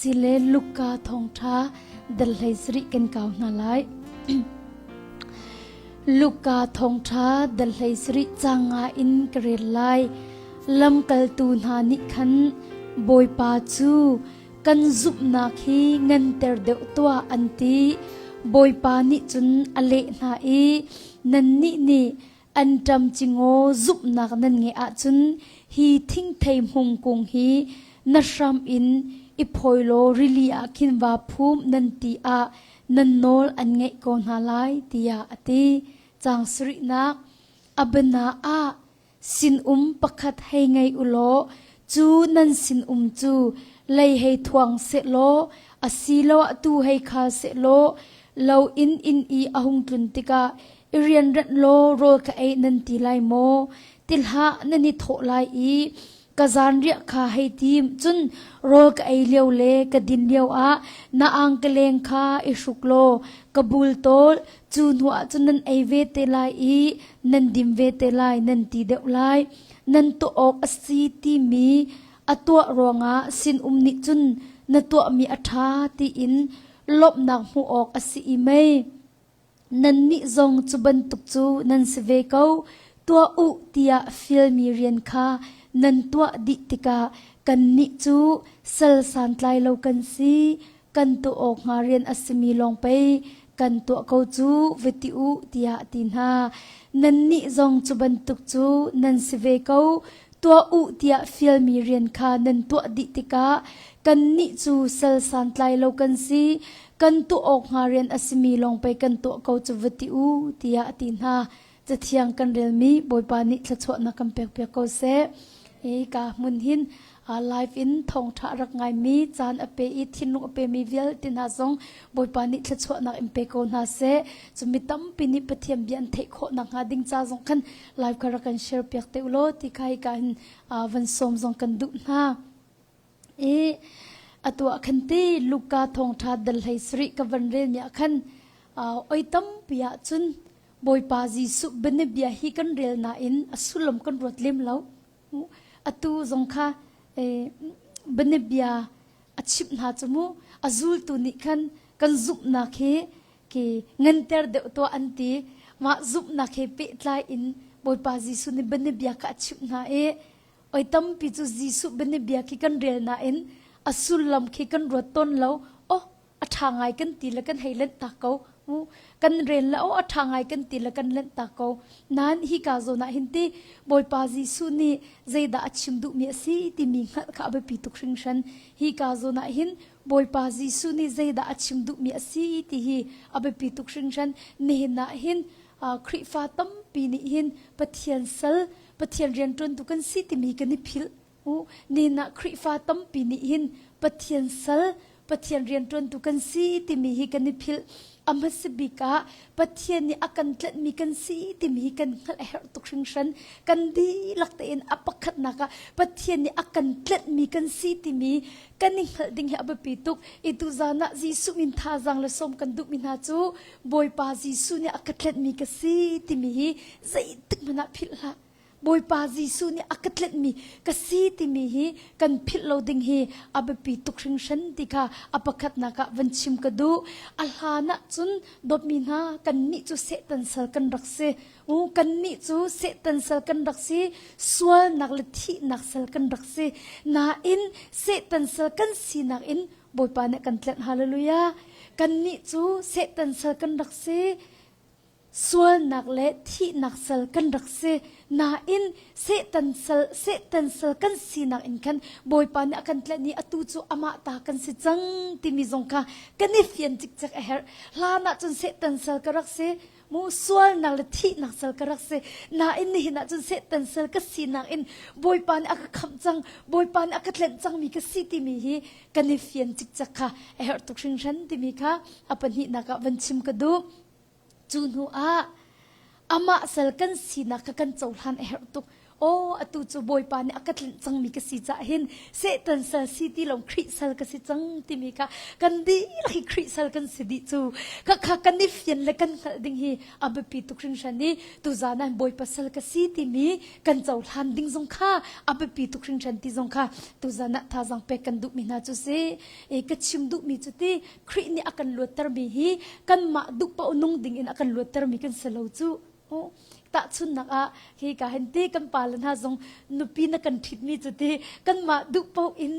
Sile Luka thawngṭha dal hlei sarih kan kau hna lai. Luka thawngṭha dal hlei sarih caang nga in ka rel lai. Lamkaltu hna nih khan Bawipa cu kan zumhnak hi nganter deuh tuah an ti. Bawipa nih cun a leh hna i nannih nih Anṭam cingaw zumhnak nan ngeih ahcun hi thingthei hmung kung hi na hram in i phawi law rili ah khin vaa phum nan ti ah nan nawl an ngeih ko hna lai tiah a ti. Caang sarihnak Abana ah sinum pakhat hei ngei u law cu nan sinum cu lei hei thuang sehlaw asiloah tuu hei khal sehlaw lo inn inn i a hung tlun tikah I rianranh law rawl ka ei nan ti lai maw? Ti hlah nan i thawh lai i ka zanriah kha hei tim cun rawl ka ei lio le ka din lio ah na angkeleng kha i hruk law ka bul tawl cu hnu ah cun nan ei ve te lai i nan dim ve te lai nan ti deuh lai. Nan tuah awk a si timi a tuah ruangah sinum nih cun na tuahmi a ṭha tiin lawmhnak hmuh awk a si i mei. Nannih zong cu bantuk cu nan si ve ko. Tuah u tiah fialmi rian kha nan tuah dih tikah kannih cu sal santlai lo kan si, kan tuah awk hnga rian a simi lawng pei kan tuah ko cu va ti u tiah a ti hna. Nannih zong cu bantuk cu nan si ve ko. Tuah u tiah fialmi rian kha nan tuah dih tikah kannih cu sal santlai lo kan si, kan tuah awk hnga rian a simi lawng pei kan tuah ko cu va ti u tiah a ti hna. Cathiang kan relmi Bawipa nih thluachuahnak kan pekpiak ko seh. Hi ka hmun hin live in thawngṭha a rak ngaimi caan a pe i thinlung a pemi vialte hna zong Bawipa nih thluachuahnak in pe ko hna seh. Cun mi tampi nih Pathian bia an theih khawh nakhnga ding ca zong khan live kha rak kan share piak te u law ti kha hika hin van sawm zong kan duh hna. I atu ah khan ti Luka thawngṭha dal hlei sarih ka van rel mi ah khan oi tampi ah cun Bawipa Jesuh bianabia hi kan rel nain a sullam kan ruat lem lo. Atu zong kha bianabia a chimh hna cu mu a zultu nih khan kan zumhnak hi ki nganter deuh tuah an ti. Mah zumhnak he pehtlai in Bawipa Jesuh nih bianabia kha a chimh hna i Oi tampi cu Jesuh bianabia khi kan rel nain a sullam khi kan ruat tawn lo. Oh, a ṭha ngai kan ti le kan hei lenh tak ko. Kan rel le oh a ṭha ngai kan ti le kan lenh tak ko. Nain hika zawn ah hin ti Bawipa Jesuh nih zeidah a chim duhmi a si timi hngalh kha a biapi tuk hringhran. Hika zawn ah hin Bawipa Jesuh nih zeidah a chim duhmi a si ti hi a biapi tuk hringhran. Nihin ah hin Khrihfa tampi nih hin Pathian sal Pathian rianṭuantu kan si timi kan i philh. Nihin ah Khrihfa tampi nih hin Pathian sal, Pathian rianṭuantu kan si timi hi kan i philh. A hmasa bik ah Pathian nih a kan tlanhmi kan si timi hi kan hngalh a herh tuk hringhran. Kan dihlak tein a pakhatnak ah Pathian nih a kan tlanhmi kan si timi kan i hngalh ding hi a biapi tuk. I tuzaan ah Jesuh min thazaang le sawm kan duhmi hna cu Bawipa Jesuh nih a ka tlenhmi ka si timi hi zeitik hmanh ah philh hlah. Bawipa Jesuh nih a ka tlenhmi ka si timi hi kan philh lo ding hi a biapi tuk hringhran ti kha a pakhatnak ah van chim ka duh. A hlan ah cun dawtmi hna kannih cu Satan sal kan rak si. U kannih cu Satan sal kan rak si, sualnak le thihnak sal kan rak si. Nain Satan sal kan sinak in Bawipa nih kan tlenh. Hallelujah. Kannih cu Satan sal kan rak si. Sualnak le thihnak sal kan rak si. Nain Satan sal, Satan sal kan sinak in khan Bawipa nih a kan tlenh i atu cu amah ta kan si cang timi zong kha kan i fian cikcek a herh. Hlan ah cun Satan sal ka rak si. Mu sualnak le thihnak sal ka rak si. Nain nihin ah cun Satan sal ka sinak in Bawipa nih a ka khamh cang, Bawipa nih a ka tlenh cangmi ka si timi hi kan i fian cikcek kha a herh tuk hringhran timi kha a pahnihnak ah van chim ka duh. Cu hnu ah amah sal kan sinak kha kan cohlan a herh tuk. Aw atu cu Bawipa nih a ka tlinh cangmi ka si caah hin Satan sal si ti lo Khrih sal ka si cang timi kha kan dihlak hi Khrih sal kan si dih cu khakha kan i fian le kan hngalh ding hi a biapi tuk hringhran i tuzaan ah Bawipa sal ka si timi kan cohlan ding zong kha a biapi tuk hringhran ti zong kha tuzaan ah thazaang pek kan duhmi hna cu si. E ka chim duhmi cu ti Khrih nih a kan luattermi hi kanmah duh paoh nung ding in a kan luattermi kan si lo cu. Tahchunhnak ah hi ka hin ti kan pale hna zong nupi na kan ṭhitmi cu ti kanmah duh paoh in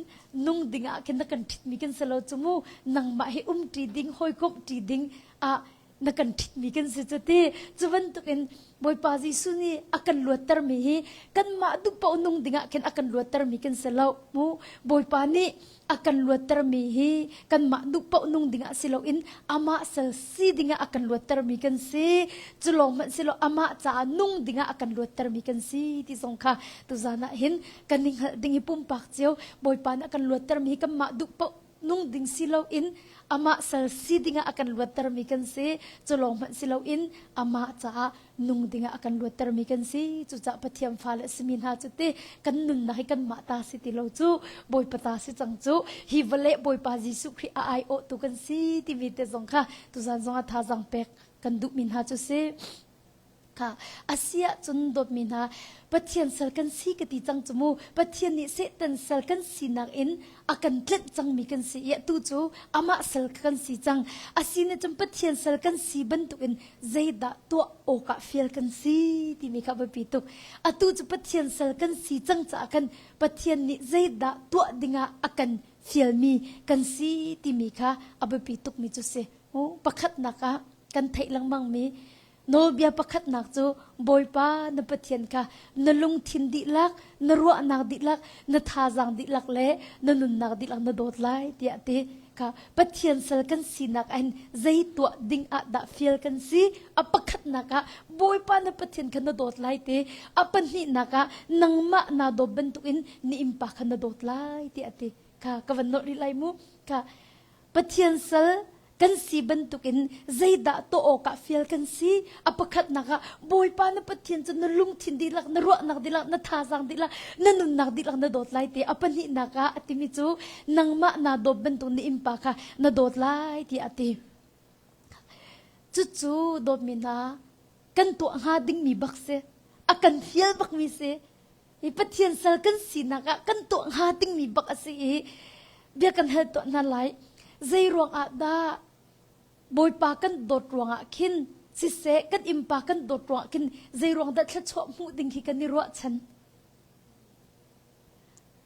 nung ding ah khin na kan ṭhitmi kan si lo cu mu nangmah hi umṭi ding hawikomhṭi ding ah na kan ṭhitmi kan si cu ti cu bantukin Bawipa Jesuh nih a kan luattermi hi kanmah duh paoh nung ding ah khin a kan luattermi kan si lo mu Bawipa nih a kan luattermi hi kanmah duh paoh nung ding ah si loin amah sal si ding ah a kan luattermi kan si cu lawng hmanh si lo amah caah nung ding ah a kan luattermi kan si ti zong kha tuzan ah hin kan i hngalh ding hi pumpak cio Bawipa nih a kan luattermi hi kanmah duh paoh nung ding si loin amah sal si ding ah a kan luattermi kan si cu lawng hmanh si loin amah caah nung ding ah a kan luattermi kan si. Cucaah Pathian fale a simi hna cu ti kan nunnak hi kanmah ta si ti lo cu Bawipa ta si cang cu hi vawlei Bawipa Jesuh Khrih a aiawhtu kan si timi te zong kha tuzan zong ah thazaang pek kan duhmi hna cu si. Kha a si ahcun dawtmi hna Pathian sal kan si ka ti cang cu mu Pathian nih Satan sal kan sinak in a kan tlenh cangmi kan si i atu cu amah sal kan si cang. A si nih cun Pathian sal kan si bantukin zeidah tuah awkah fial kan si timi kha a biapi tuk. Atu cu Pathian sal kan si cang caah khan Pathian nih zeidah tuah dingah a kan fialmi kan si timi kha a biapi tukmi cu si. Pakhatnak ah kan theih lengmangmi Nawlbia pakhatnak cu Bawipa na Pathian kha na lungthin dihlak, na ruahnak dihlak, na thazaang dihlak le na nunnak dihlak na dawt lai tiah a ti. Kha Pathian sal kan sinak ah hin zei tuah ding ah dah fial kan si? A pakhatnak ah Bawipa na Pathian kha na dawt lai ti. A pahnihnak ah nangmah naa dawt bantukin na innpa kha na dawt lai tiah a ti. Kha ka van nolh rih lai mu. Kha Pathian sal kan si bantukin zeidah tuah awkah fial kan si? A pakhatnak ah Bawipa na Pathian cu na lungthin dihlak, na ruahnak dihlak, na thazaang dihlak, na nunnak dihlak na dawt lai ti. A pahnihnak ah a timi cu nangmah naa dawt bantuk na innpa kha na dawt lai tiah a ti. Cucu dawtmi hna kan tuah hnga dingmi bak si. A kan fial bakmi si. Hi Pathian sal kan sinak ah kan tuah hnga dingmi bak a si i bia kan hal tuah hna lai. Zei ruangah dah Bawipa kan dawt ruangah khin siseh kan innpa kan dawt ruangah khin zei ruang dah thluachuah hmuh ding hi kan i ruahchan.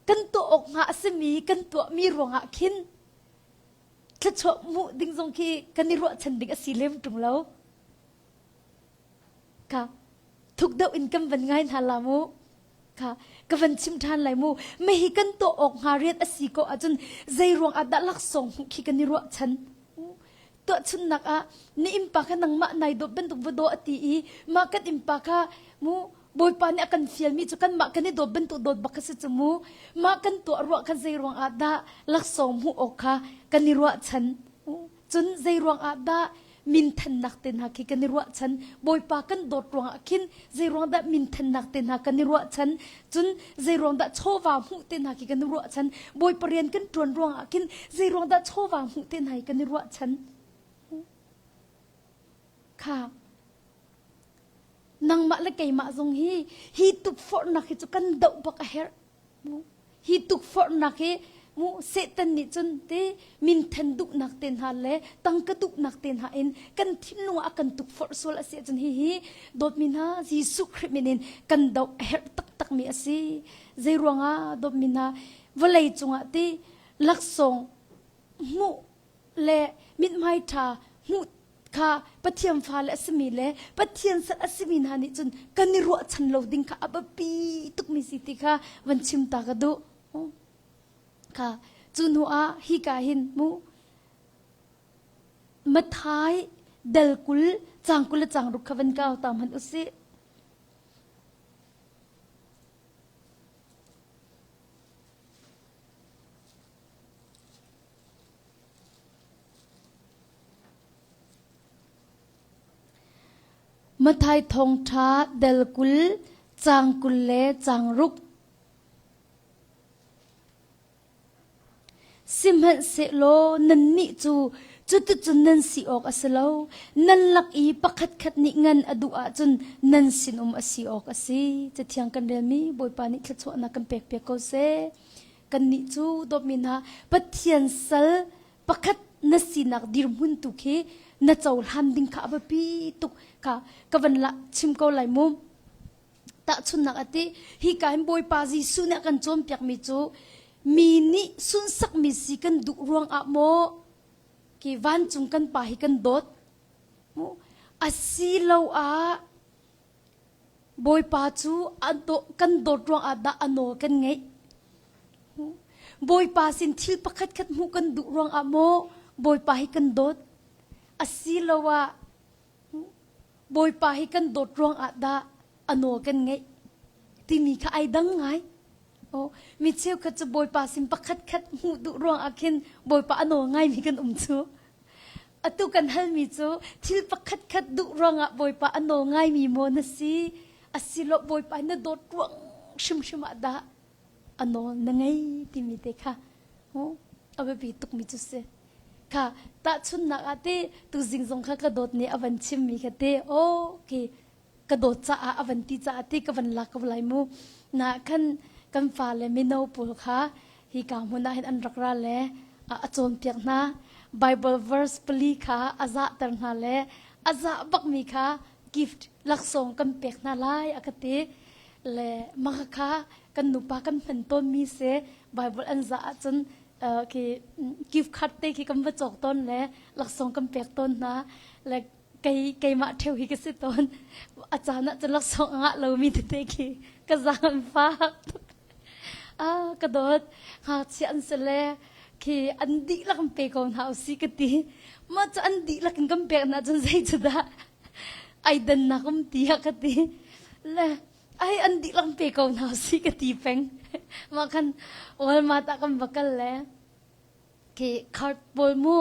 Kan tuah awk hnga a simi kan tuahmi ruangah khin thluachuah hmuh ding zong khi kan i ruahchan ding a si lem ṭung lo. Ka thuk deuh in kan van ngai hna la mu. Kha ka van chim ṭhan lai mu. Mei kan tuah awk hnga rian a si ko ahcun zei ruang ah dah laksawng hmuh khi kan i ruahchan. Tuahchunnak ah na innpa kha nangmah nai dawt bantuk va daw a ti i mah kan innpa kha mu Bawipa nih a kan fialmi cu kanmah kan i dawt bantuk dawt bak kha si cu mu. Mah kan tuah ruah kha zei ruang ah dah laksawng hmuh awk kha kan i ruahchan. Cun zei ruang ah dah minthannak te hna khi kan i ruahchan Bawipa kan dawt ruangah khin zei ruang dah minthannak te hna kan i ruahchan cun zei ruang dah chawva hmuh te hna khi kan i ruahchan Bawipa rian kan ṭuan ruangah khin zei ruang dah chawva hmuh te hna hi kan i ruahchan kha nangmah le keimah zong hi hi tukforhnak hi cu kan doh bak a herh Hi tukforhnak hi mu Satan nih cun te minthen duhnak te hna le tangka duhnak te hna in kan thinlung ah a kan tukforh sual a si ahcun hihi dawtmi hna Jesuh Khrih min in kan doh a herh taktakmi a si. Zei ruangah dawtmi hna vawlei cungah ti laksawng hmuh le mithmai ṭha hmuh kha Pathian fale a simi le Pathian sal a simi hna nih cun kan i ruahchan lo ding kha a biapi tukmi si ti kha van chim ta ka duh. Kha cu hnu ah hika hin mu Mathai dal 20 cang 20 le cang ruk kha van kau ta hmanh usih. Matthai thawngṭha del 20. Caang 20 le caang ruk. Sihmanhsehlaw nannih cu cuticun nan si awk a si lo. Nan lak i pakhatkhat nih ngan a duh ahcun nan sinum a si awk a si. Cathiang kan relmi Bawipa nih thluachuahnak kan pekpiak ko seh. Kannih cu dawtmi hna Pathian sal pakhat na sinak dirhmun tu khi na cohlan ding kha a biapi tuk kha ka van la chim ko lai mu. Tahchunhnak a ti, hika hin Bawipa Jesuh nih a kan cawnpiakmi cu mi nih sunsakmi si kan duh ruangah maw ki vancung kan pa hi kan dawt asiloah Bawipa cu kan dawt ruangah dah a nawl kan ngeih? Bawipa sin thil pakhatkhat hmuh kan duh ruangah maw Bawipa hi kan dawt? Asiloah Bawipa hi kan dawt ruangah dah a nawl kan ngeih timi kha ai dang ngai. Oh, mi cheukhat cu Bawipa sin pakhat khat hmuh duh ruangah khin Bawipa a nawl ngaimi kan um cu. Atu kan halmi cu thil pakhat khat duh ruangah Bawipa a nawl ngaimi maw na si? Asilo Bawipa na dawt ruang hrimhrim ah dah a nawl na ngei timi te kha a biapi tukmi cu si. Kha tahchunhnak ah te tuzing zong kha ka dawt nih a van chimmi kha te aw ki ka dawt caah a van ti caah te ka van lak ko lai mu na khan kan fale mino pawl kha hi ka hmun ah hin an rak ra le a cawnpiak hna Bible verse pali kha a zahter hna le a zah bakmi kha gift laksawng kan pek hna lai a ka ti le mah kha kan nupa kan hman tawnmi si Bible an zah ahcun khi gift card te khi kan va cawk tawn le laksawng kan pek tawn hna le kei keimah ṭheu hi ka si tawn a caan ah cun laksawng a ngah lomi tete khi ka zaang an fak tuk ah ka dawt ngakchia an si le khi an dihlak in pe ko hna usih ka ti mah cu an dihlak in kan pek hna cun zei cu dah ai dannak um ti ah ka ti le ai an dihlak pe ko hna si ka ti peng mah khan Walmart ah kan va kal le khi cart pawl mu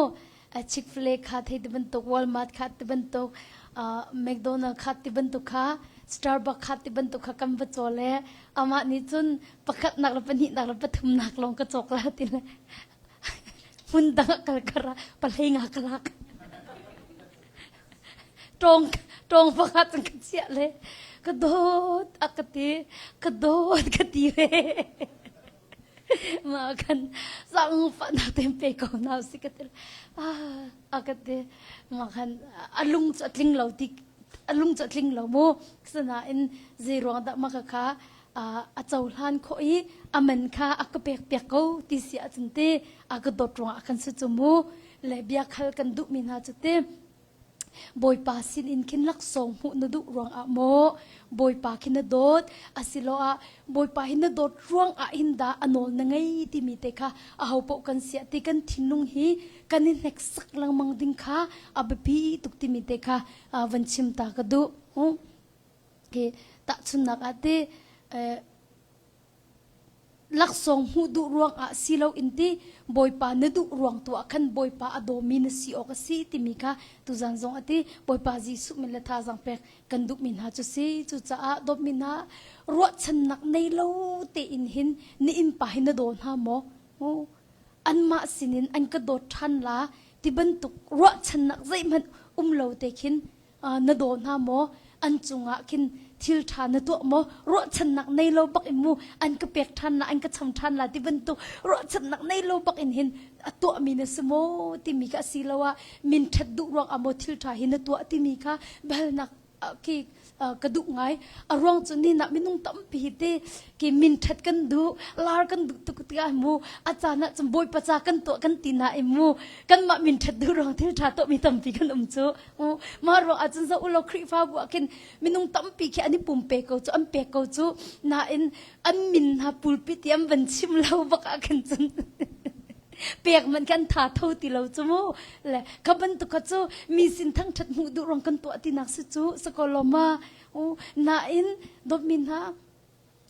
Chick-fil-A kha thei ti bantuk Walmart kha ti bantuk McDonald kha ti bantuk kha Starbucks kha ti bantuk kha kan va caw le amah nih cun pakhat nak le pahnih nak le pathum nak lawng ka cawk la ti le hmun dang ah kal kar ah pahlei nga ka lak Ṭawng ṭawng pakhat cun ka chiah le ka dawt a ka ti ka dawt ka ti ve. Mah khan zaangfahnak tein pe ko hna usih ka ti. Ah a ka ti. Mah khan a lung cu a tling lo ti a lung cu a tling lo mu. Sinain zei ruang dah mah kha a cohlan khawh i a man kha a ka pek piak ko ti si ahcun ti a ka dawt ruangah khan si cu mu le bia khal kan duhmi hna cu ti Bawipa sin in khin laksawng hmuh na duh ruangah maw Bawipa khi na dawt asiloah Bawipa hi na dawt ruangah hin dah a nawl na ngei timi te kha aho paoh kan siah ti kan thinlung hi kan i hneksak lengmang ding kha a biapi tuk timi te kha van chim ta ka duh. Hi tahchunhnak ah ti laksawng hmuh duh ruangah si loin ti Bawipa na duh ruang tu ah khan Bawipa a dawmi na si awk a si timi kha tuzan zong a ti Bawipa Jesuh min le thazaang pek kan duhmi hna cu si cucaah dawtmi hna ruahchannak nei lo tein hin na innpa hi na daw hna maw anmah sinin an ka dawt ṭhan la ti bantuk ruahchannak zeihmanh um lo te khin na daw hna maw an cungah khin thil ṭha na tuah maw ruahchannak nei lo bak in mu an ka pek ṭhan la an ka cham ṭhan la ti bantuk ruahchannak nei lo bak in hin a tuahmi na si maw timi kha asiloah min ṭhat duh ruang ah maw thil ṭha hi na tuah timi kha biahalnak khi ka duh ngai a ruang cu ni nak minung tampi hi te ki min ṭhat kan duh lar kan duh tuk tikah mu a caan ah cun bawipa ca kan tuah kan ti na i mu kanmah min ṭhat duh ruang thil ṭha tuahmi tampi kan um cu mah ruang ah cun zoh ulaw Khrihfabu ah khin minung tampi khi an i pumpe ko cu an pek ko cu nain an min hna pulpit i an van chim lo bak ah khin cun pek man kan tha tho ti lo cu mu le kha bantuk kha cu mi sin thangṭhat hmuh duh ruang kan tuah tinak si cu sakoloma nain dawtmi hna.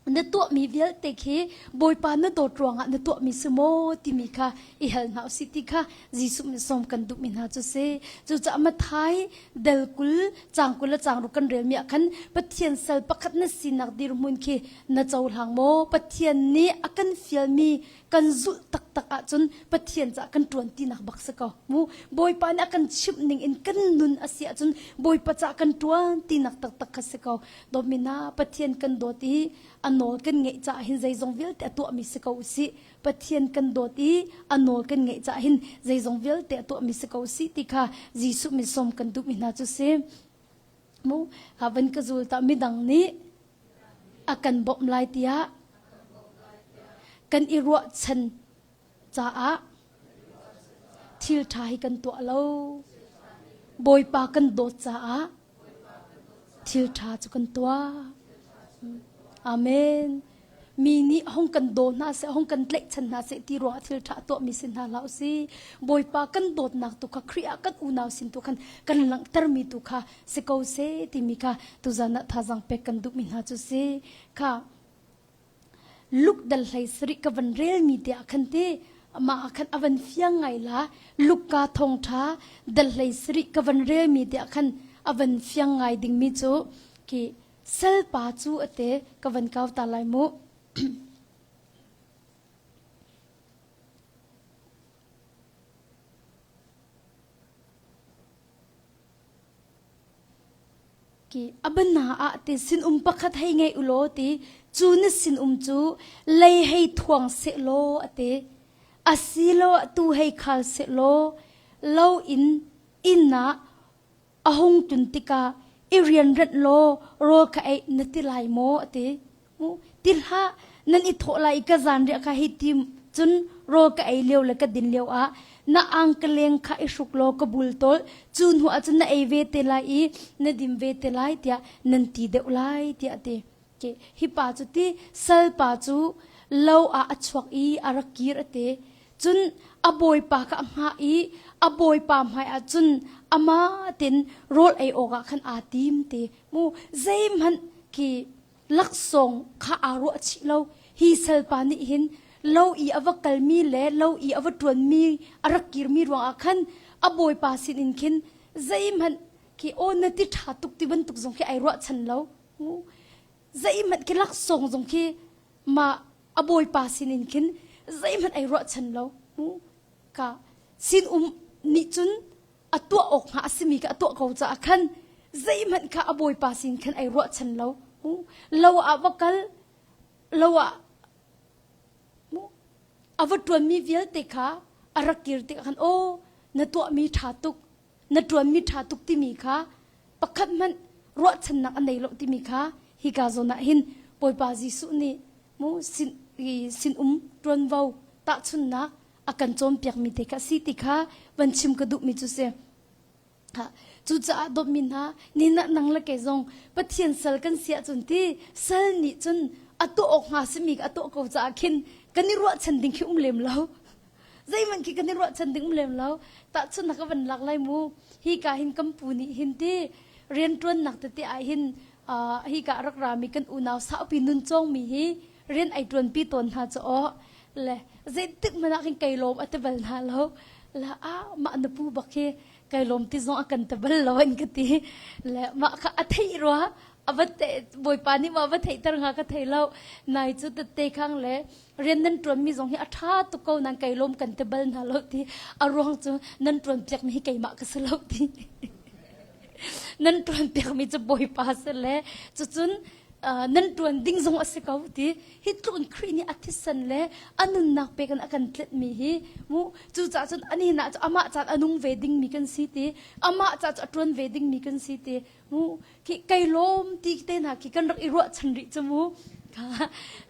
Na tuahmi vialte khi Bawipa na dawt ruangah na tuahmi si maw timi kha i hal hna usih ti kha Jesuh nih sawm kan duhmi hna cu si. Cucaah Matthai del 20 caang 20 le caang ruk kan relmi ah khan Pathian sal pakhat na sinak dirhmun khi na cohlang maw? Pathian nih a kan fialmi kan zulh taktak ahcun Pathian caah kan ṭuan tinak bak si ko. Mu Bawipa nih a kan chimh ning in kan nun a si ahcun Bawipa caah kan ṭuan tinak taktak kha si ko. Dawtmi hna, Pathian kan dawt i a nawl kan ngeih caah hin zeizong vialte a tuahmi si ko usih. Pathian kan dawt i a nawl kan ngeih caah hin zeizong vialte a tuahmi si ko usih ti kha Jesuh min sawm kan duhmi hna cu si. Mu, ha van ka zul ta midang nih a kan bawmh lai tiah kan i ruahchan caah thil ṭha hi kan tuah lo. Bawipa kan dawt caah thil ṭha cu kan tuah. Amen. Mi nih hong kan daw hna seh, hong kan tlaihchan hna seh ti ruangah thil ṭha tuahmi si hna hlah usih. Bawipa kan dawtnak tu kha Khrih ah kan unau sin tu khan kan langhtermi tu kha si ko seh timi kha tuzan ah thazaang pek kan duhmi hna cu si. Kha Luk dal hlei sarih ka van relmi te ah khan ti mah ah khan a van fiang ngai la Luka thawngṭha dal hlei sarih ka van relmi te ah khan a van fiang ngai dingmi cu khi salpa cu ate ka van kau ta lai mu. Ki a bana ah ti sinum pakhat hei ngei u law ti cu na sinum cu lei hei thuang seh law a ti. Asilo tu hei khal seh law lo in inn ah a hung tun tikah i rianranh law rawl kha ei na ti lai maw a ti. Ti hlah nan i thawh lai i ka zanriah kha hei tim cun rawl ka ei lio le ka din lio ah na angkaleng kha i hruk law ka bul tawl cu hnu ah cun na ei ve te lai i na dim ve te lai tiah nan ti deuh lai tiah a ti. Hi pa cu ti sal pa cu lo ah a chuak i a rak kir a ti. Cun a bawipa kha a hngah i a bawipa hmai ah cun amah ten rawl ei awkah khan aa tim ti. Mu zeihmanh khi laksawng kha aa ruah chih lo. Hi salpa nih hin lo i a va kalmi le lo i a va ṭuanmi a rak kirmi ruangah khan a bawipa sinin khin zeihmanh khi aw na ti ṭha tuk ti bantuk zong khi ai ruahchan lo. Zeihmanh khi laksawng zong khi mah a bawipa sinin khin zeihmanh ai ruahchan lo. Ka sinum nih cun a tuah awk hnga a simi kha a tuah ko caah khan zeihmanh kha a bawipa sin khan ai ruahchan lo. Lo ah va kal, lo ah a va ṭuanmi vialte kha a rak kir tikah khan aw na tuahmi ṭha tuk, na ṭuanmi ṭha tuk timi kha pakhat hmanh ruahchannak a nei lo timi kha hika zawn ah hin Bawipa Jesuh nih mu sin sinum ṭuanvo tahchunnak a kan cawnpiakmi te kha a si ti kha van chim ka duhmi cu si. Cucaah dawtmi hna, ni na nang le kei zong Pathian sal kan si ahcun ti sal nih cun a tuah awk hnga simi a tuah ko caah khin kan i ruahchan ding khi um lem lo. Zeihmanh khi kan i ruahchan ding um lem lo. Tahchunhnak ka van lak lai mu. Hi ka hin kan pu nih hin ti rianṭuannak tete ah hin hi ka rak rami kan unau saupi nun cawngmi hi rian ai ṭuanpi tawn hna cu aw le zeitik hmanh ah khin kai lawm a ti bal hna lo la a mah na pu bak hi kai lawm ti zong a kan ti bal lo an ka ti le mah kha a theih rua a va te bawipa nih ma va theihter hnga ka thei lo nai cu tette khang le rian nan ṭuan mi zong hi a ṭha tuk ko nan kai lawm kan ti bal hna lo ti a ruang cu nan ṭuan piak mi hi keimah ka si lo ti nan ṭuan piak mi cu bawipa si le cucun nan ṭuan ding zong a si ko ti hi tluk in Khrih nih a thisen le a nunnak pek in a kan tletmi hi mu cucaah cun ani na cu amah caan a nung ve dingmi kan si ti amah ca cu a ṭuan ve dingmi kan si ti mu khi kai lawm ti te hna khi kan rak i ruahchan rih cu mu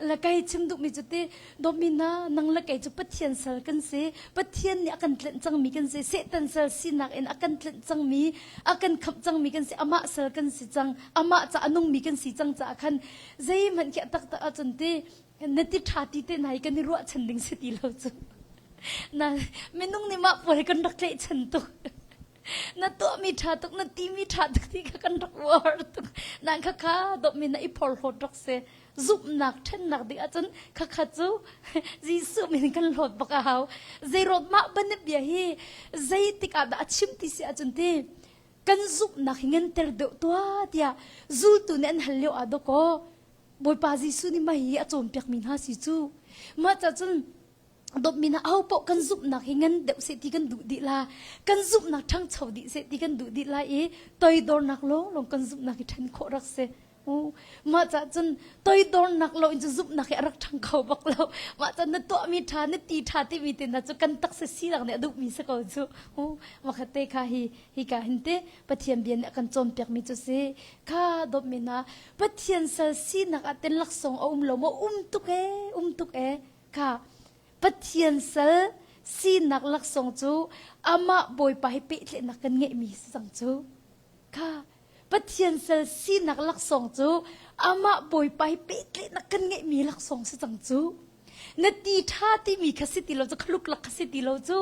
la kai chim duhmi cu ti dawmi na nang le kei cu Pathian sal kan si Pathian nih a kan tlenh cangmi kan si Satan sal sinak in a kan tlenh cangmi a kan khamh cangmi kan si amah sal kan si cang amah ca a nungmi kan si cang caah khan zeihmanh khi a taktak ahcun ti na ti ṭha ti te hna hi kan i ruahchan ding si ti lo cu na minung nih mah pawl hi kan rak tlaihchan tuk na tuahmi ṭha tuk na timi ṭha tuk ti kha kan rak uar tuk nan kha kha dawtmi na i phorhlawt rak si. Zumhnak ṭhennak ding ahcun khakha cu Jesuh min kan hlawt bak a hau. Zeirawt mah bantuk bia hi zeitik ah dah a chim ti si ahcun ti kan zumhnak hi nganter deuh tuah tiah zultu nih an hal lio ah dawkaw Bawipa Jesuh nih mah hi a cawnpiakmi hna si cu. Mah ca cun dawtmi hna aho paoh kan zumhnak hi ngan deuh seh ti kan duh dih la. Kan zumhnak ṭhangcho dih seh ti kan duh dih lai i toidornak lawnglawng kan zumhnak hi ṭhen khawh rak si. Mah cah cun toidornak lo in cu zumhnak hi a rak ṭhang kho bak lo. Mah cah na tuahmi ṭha, na ti ṭha timi te hna cu kan taksa sinak nih a duhmi si ko cu. Makhat te kha hi hi ka hin te Pathian bia nih a kan cawnpiakmi cu si. Kha dawtmi hna, Pathian sal sinak ah ten laksawng a um lo maw? Um tuk ee, um tuk ee. Kha Pathian sal sinak laksawng cu amah Bawipa hi pehtlaihnak kan ngeihmi si cang cu. Kha Pathian sal sinak laksawng cu amah Bawipa hi pehtlaihnak kan ngeihmi laksawng si cang cu. Na ti ṭha timi kha si ti lo cu khaluklak kha si ti lo cu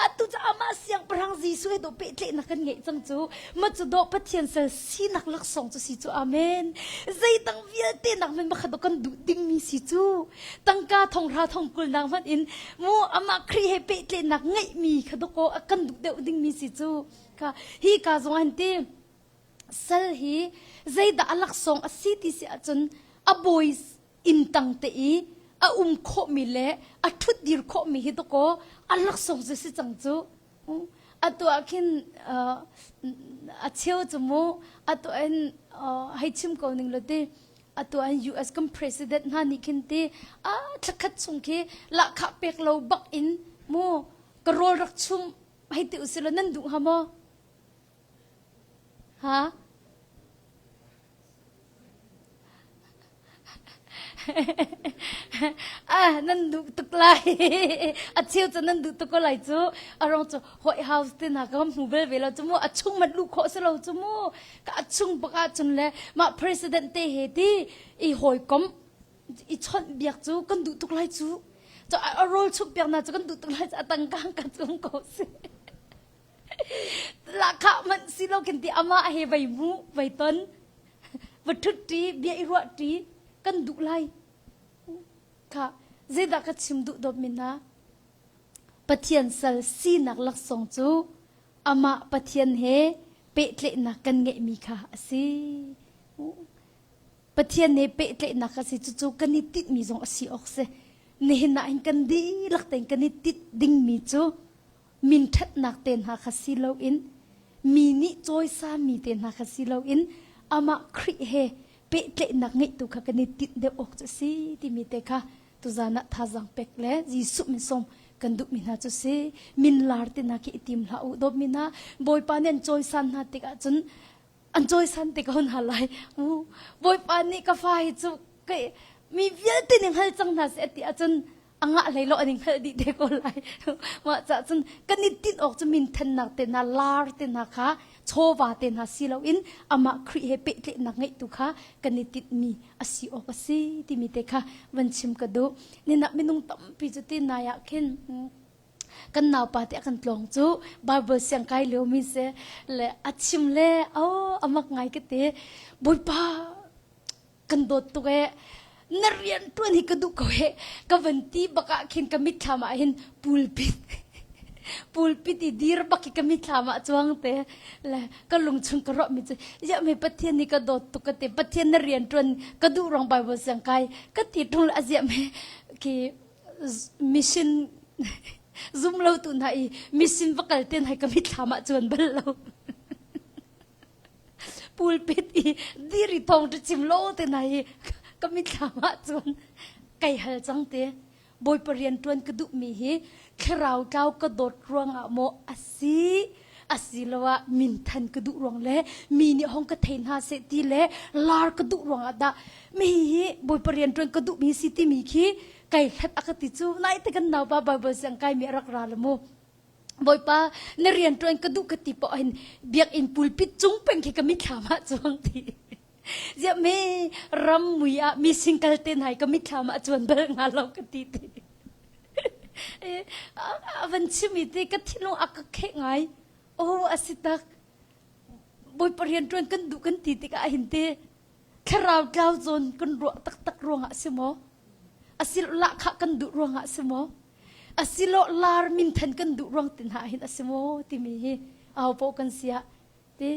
atu cu amah siangpahrang Jesuh he dawh pehtlaihnak kan ngeih cang cu ma cu dawh Pathian sal sinak laksawng cu si cu amen zeidang vialte nak men makhat kan duh dingmi si cu tangka thonghra thongkul nak hmanh in mu amah Khrih he pehtlaihnak ngeihmi kha dawkaw a kan duh deuh dingmi si cu Ka hi ka zong an ti sal hi zeidah a laksawng a si ti si ahcun a bawi inn tang te i a um khawhmi le a ṭhut dir khawhmi hi dakaw a laksawng cu si cang cu. Atu ah khin a cheu cu mu atu in hei chim ko ning lo ti atu an US kan president hna nih khin ti a thlakhat chung khi lahkhah pek lo bak in mu ka rawl rak chum hei ti usih law nan duh hnga maw? Ha? ah nan duh tuk lai a cheu cu nan duh tuk ko lai cu a rong cu White House te hna ka hmu bel ve lo cu mu a chung man luh khawh si lo cu mu ka a chung bak ah cun le mah president te he ti i hawikom i chawnh biak cu kan duh tuk lai cu cu a rawl chumh piak na cu kan duh tuk lai cu a tangkang ka cung ko si lahkhah hmanh si lo khin ti amah he vei mu vei ton va ṭhut ṭi bia i ruah ṭi kan duh lai kha zeidah ka chim duh dawt min hna Pathian sal sinak laksawng cu amah Pathian he pehtlaihnak kan ngeihmi kha a si. Pathian he pehtlaihnak a si cucu kan i tinhmi zong a si awk si. Nihin ah hin kan dihlak tein kan i tinh dingmi cu min ṭhatnak te hna kha si loin mi nih cawisami te hna kha si loin amah Khrih he pehtlaihnak ngeihtu kha kan i tinh deuh awk cu a si timi te kha tuzan ah thazaang pek le Jesuh min sawm kan duhmi hna cu si min lar te hna khi i tim hlah u dawtmi hna Bawipa nih an cawisan hna tikah cun an cawisan te ko hna lai bawipa nih ka fa hi cu mi vialte nih hngal cang hna seh ti ahcun a ngah hlei lo an i hngalh dih te ko lai mah cah cun kan i tinh awk cu minthannak te hna lar te hna kha chawva te hna si loin amah Khrih he pehtlaihnak ngeih tu kha kan i tinhmi a si awk a si timi te kha van chim ka duh nina minung tampi cu ti nai ah khin kan naupa te a kan tlawng cu Bible siang kai lio mi si le a chim le oh amak ngai ka ti Bawipa kan dawt tuk e na rian tuan hi ka duh ko he ka van ti bak ah khin ka mitthlam ah hin pulpit pulpit i dir bak hi ka mitthlam ah chuang te le ka lung chung ka ruah mi cu ya me Pathian ni ka dawt tuk ka ti Pathian na rian tuan ka duh rong Bible siang kai ka ti tung le azia me khi mission zum lo tu hna i mission va kal ten hai ka mitthlam ah chuan bal lo pulpit i diri thong tu chim lo te na hi ka mitthlam ah chuan kai hal cang te bawipa rian tuan ka duh mi hi thlarau tlau ka dawt ruangah maw asi asiloah minthan ka duh ruang le mi nih hong ka thei hna seh ti le lar ka duh ruangah dah mi hi bawipa rian ṭuan ka duhmi si timi khi kai hlat a ka ti cu nai te kan naupa Bible siang kai mi a rak ra le mu bawipa na rian ṭuan ka duh ka ti poh hin biakinn pulpit cung peng khi ka mitthlam ah cuang ti ziah me ram mui ah mi singkal te nai ka mitthlam ah cuan bal nga lo ka ti ti a van chim i ti ka thinlung a ka kheh ngai oh a si tak bawipa rian ṭuan kan duh kan ti tikah hin te. Thlarau tlau zawn kan ruah taktak ruangah si maw? Asilo lahkhah kan duh ruangah si maw? Asilo lar minthan kan duh ruang tin ha hin a si maw timi hi aho paoh kan si ah ti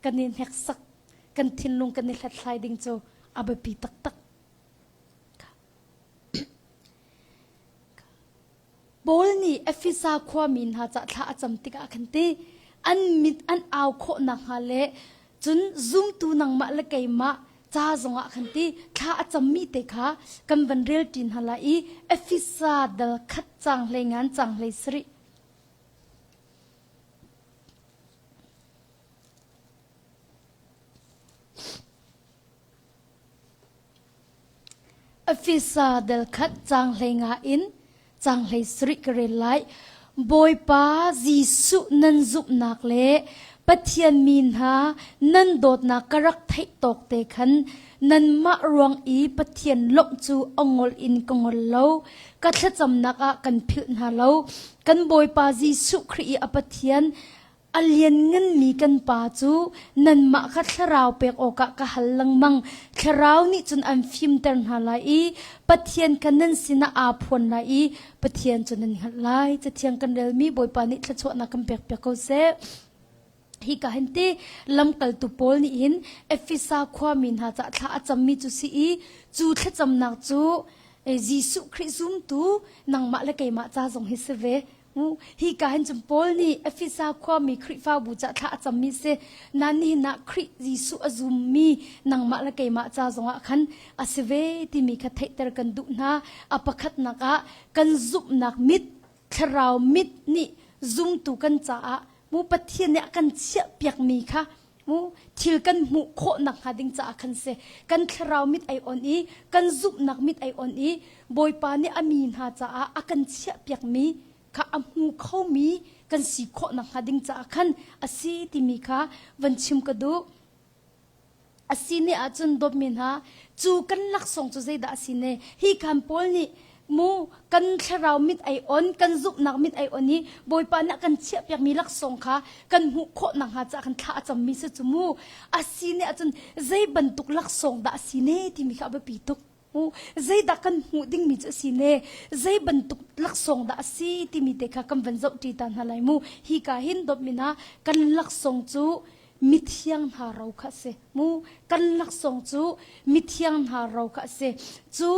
kan i hneksak kan thinlung kan i hlathlai ding cu a biapi taktak. Paul nih Efesa khuami hna ca thla a cam tikah khan ti an mit an au khawh nakhnga le cun zumtu nangmah le keimah ca zongah khan ti thla a cammi te kha kan van rel ṭi hna lai i Efesa dal khat cang hlei ngan cang hlei sarih. Efesa del khat caang 15 in caang 17 ka rel lai. Bawipa Jesuh nan zumhnak le Pathian mi hna nan dawtnak ka rak theih tawk te khan nanmah ruang i Pathian lawmh cu a ngol in ka ngol lo. Ka thlacamnak ah kan philh hna lo. Kan Bawipa Jesuh Khrih i a Pathian A liannganmi kan Pa cu nanmah kha thlarau pek awkah ka hal lengmang. Thlarau nih cun an fimter hna lai i Pathian kha nan sinah aa phuan lai i Pathian cu nan hngalh lai. Cathiang kan relmi Bawipa nih thluachuahnak kan pekpiak ko seh. Hika hin ti lamkaltu Paul nih hin Efesa khuami hna caah thla a cammi cu si i cu thlacamnak cu Jesuh Khrih zumtu nangmah le keimah ca zong hi si ve. Hi ka hin cun Paul nih Efesa khuami Khrihfabu ca thla a cammi si. Nan nihin ah Khrih Jesuh a zummi nangmah le keimah ca zongah khan a si ve timi kha theihter kan duh hna. A pakhatnak ah kan zumhnak mit, thlarau mit nih zumtu kan caah mu Pathian nih a kan chiahpiakmi kha mu thil kan hmuh khawh nakhnga ding caah khan si. Kan thlarau mit ai on i kan zumhnak mit ai on i Bawipa nih a mi hna caah a kan chiahpiakmi kha a hmu khomi kan si khawh nakhnga ding caah khan a si timi kha van chim ka duh. A si ne ahcun dawtmi hna cu kan laksawng cu zeidah a si ne? Hi khan Paul nih mu kan thlarau mit ai on kan zumhnak mit ai on i Bawipa nih a kan chiahpiakmi laksawng kha kan hmuh khawh nakhnga caah kan thla a cammi si cu mu. A si ne ahcun zei bantuk laksawng dah a si ne timi kha a biapi tuk. Zeidah kan hmuh dingmi cu a si ne? Zei bantuk laksawng dah a si timi te kha kan van zohṭi ta hna lai mu. Hi ka hin dawtmi hna kan laksawng cu mithiang hna ro kha a si. Mu kan laksawng cu mithiang hna ro kha a si. Cu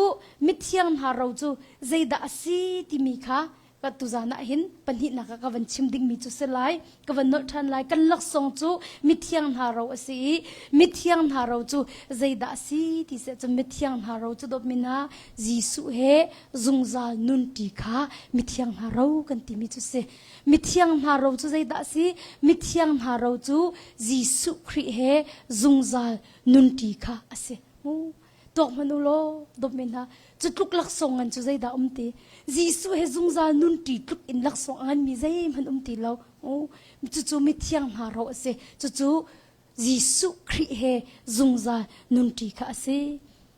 mithiang hna ro cu zeidah a si timi kha ka tuzan ah hin pahnihnak ah ka van chim dingmi cu si lai ka van nolh ṭhan lai kan laksawng cu mithiang hna ro a si i mithiang hna ro cu zeidah a si ti seh cun mithiang hna ro cu dawtmi hna Jesuh he zungzal nunṭi kha mithiang hna ro kan timi cu si mithiang hna ro cu zeidah a si mithiang hna ro cu Jesuh Khrih he zungzal nunṭi kha a si mu tuak hmanh u law dawtmi hna cu tluk laksawng ngan cu zeidah um ti Jesuh he zungzal nunṭi tluk in laksawng a nganmi zeihmanh um ti lo cucu mithiang hna ro a si cucu Jesuh Khrih he zungzal nunṭi kha a si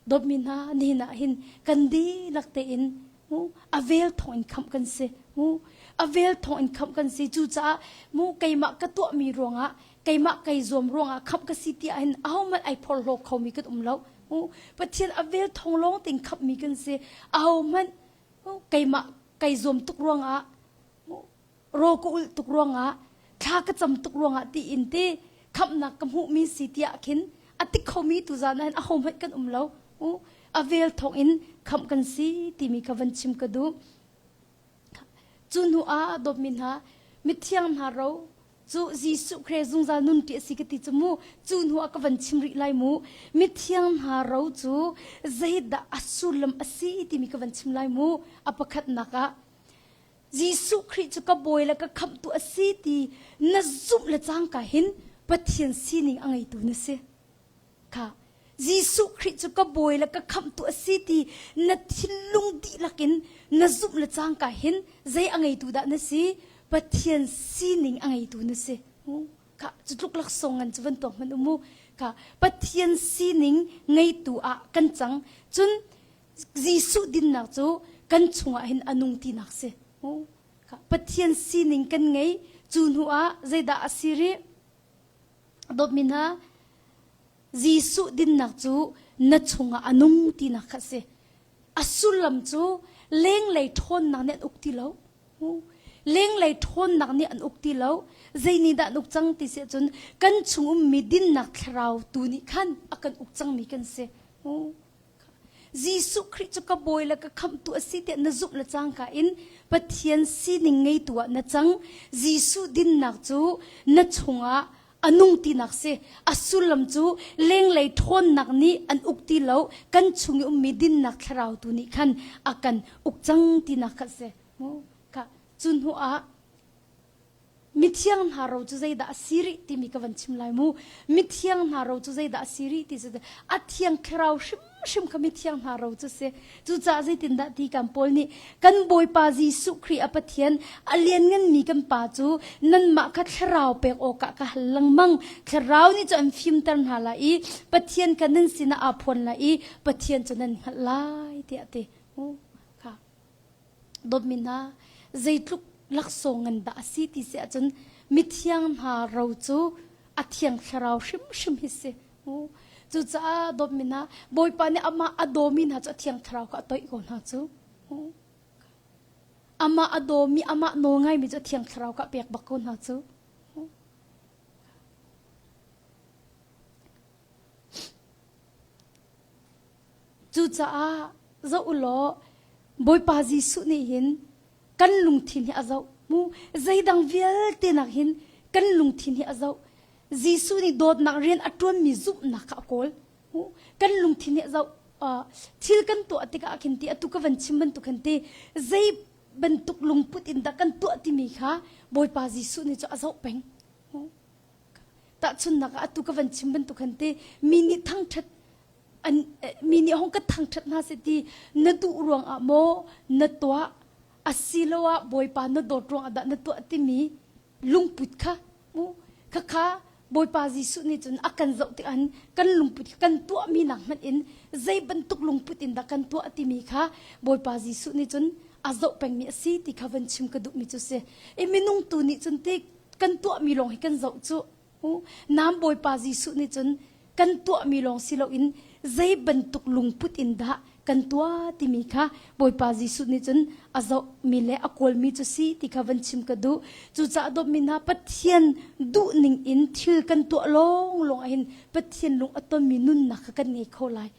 dawtmi hna nihin ah hin kan dihlak tein a vel thawng in khamh kan si a vel thawng in khamh kan si cucaah mu keimah ka tuahmi ruangah keimah kei zuam ruangah khamh ka si tiah hin ahohmanh ai phorhlaw khomi kan um lo Pathian a vel thawng lawng tein khamhmi kan si ahohmanh keimah kei zuam tuk ruangah ro ka ulh tuk ruangah thla ka cam tuk ruangah tiin ti khamhnak ka hmuhmi si tiah khin a tik khomi tu zan ah hin ahohmanh kan um lo a vel thawng in khamh kan si timi kha van chim ka duh Cu hnu ah dawtmi hna, mithiang hna ro cu Jesuh Khrih zungzal nun ṭi a si ka ti cu mu. Cu hnu ah ka van chim rih lai mu. Mithiang hna ro cu zeidah a sullam a si timi ka van chim lai mu. A pakhatnak ah Jesuh Khrih cu ka bawi le ka khamhtu a si ti na zumh le cangka hin Pathian sining a ngeitu na si. Kha Jesuh Khrih cu ka bawi le ka khamhtu a si ti na thinlung dihlak in na zumh le cangka hin zei a ngeitu dah na si? Pathian sining a ngeitu na si. Kha cu tluk laksawng ngan cu van tuak hmanh u mu. Kha Pathian sining ngeitu ah kan cang. Cun Jesuh dinnak cu kan chungah hin a nung tinak si. Kha Pathian sining kan ngei. Cu hnu ah zeidah a si rih? Dawtmi hna, Jesuh dinnak cu na chungah a nung tinak kha a si. A sullam cu lenglei ṭhawnnak nih an uk ti lo. Lenglei ṭhawnnak nih an uk ti lo. Zei nih dah an uk cang ti si ahcun kan chung ummi dinnak thlarau tu nih khan a kan uk cangmi kan si. Jesuh Khrih cu ka bawi le ka khamhtu a si tiah na zumh le cangka in Pathian sining ngeitu ah na cang. Jesuh dinnak cu na chungah a nung tinak si. A sullam cu lenglei ṭhawnnak nih an uk ti lo, kan chung i ummi dinnak thlarau tu nih khan a kan uk cang tinak kha a si. Kha cu hnu ah Mithiang hna ro cu zeidah a si rih timi ka van chim lai mu. Mithiang hna ro cu zeidah a si rih ti cu a thiang thlarau hrimhrim kha mithiang hna ro cu si. Cucaah zeitindah ti kan Paul nih kan Bawipa Jesuh Khrih a Pathian a liannganmi kan Pa cu nanmah kha thlarau pek awkah ka hal lengmang. Thlarau nih cu an fimter hna lai i Pathian kha nan sinah aa phuan lai i Pathian cu nan hngalh lai tiah a ti. Kha. Dawtmi hna, zeitluk laksawng ngan dah a si ti si ahcun mithiang hna ro cu a thiang thlarau hrimhrim hi si. Cucaah dawtmi hna, Bawipa nih amah a dawmi hna cu a thiang thlarau kha a toih ko hna cu. Amah a dawmi, amah nawl ngaimi cu a thiang thlarau kha a pek bak ko hna cu. Cucaah zoh u law Bawipa Jesuh nih hin kan lungthin hi a zoh. Mu zeidang vialte nak hin kan lungthin hi a zoh. Jesuh nih dawtnak rian a ṭuanmi zumhnak kha a kawl. Mu kan lungthin hi a zoh. Uh, thil kan tuah tikah khin ti atu ka van chim bantuk khan ti zei bantuk lungput in dah kan tuah timi kha Bawipa Jesuh nih cu a zoh peng. Tahchunhnak ah atu ka van chim bantuk khan ti mi nih thangṭhat an mi nih hong ka thangṭhat hna seh ti na duh ruangah maw na tuah asiloah Bawipa na dawt ruangah dah na tuah timi lungput kha mu khakha Bawipa Jesuh nih cun a kan zoh tikah kan lungput kha kan tuahmi nak hmanh in zei bantuk lungput in dah kan tuah timi kha Bawipa Jesuh nih cun a zoh pengmi a si ti kha van chim ka duhmi cu si. I minung tu nih cun ti kan tuahmi lawng hi kan zoh cu Nam Bawipa Jesuh nih cun kan tuahmi lawng si loin zei bantuk lungput in dah kan tuah timi kha Bawipa Jesuh nih cun a zohmi le a kawlmi cu si ti kha van chim ka duh. Cucaah dawtmi hna Pathian duhning in thil kan tuah lawnglawng ahhin Pathian lung a tonmi nunnak kha kan ngei kho lai.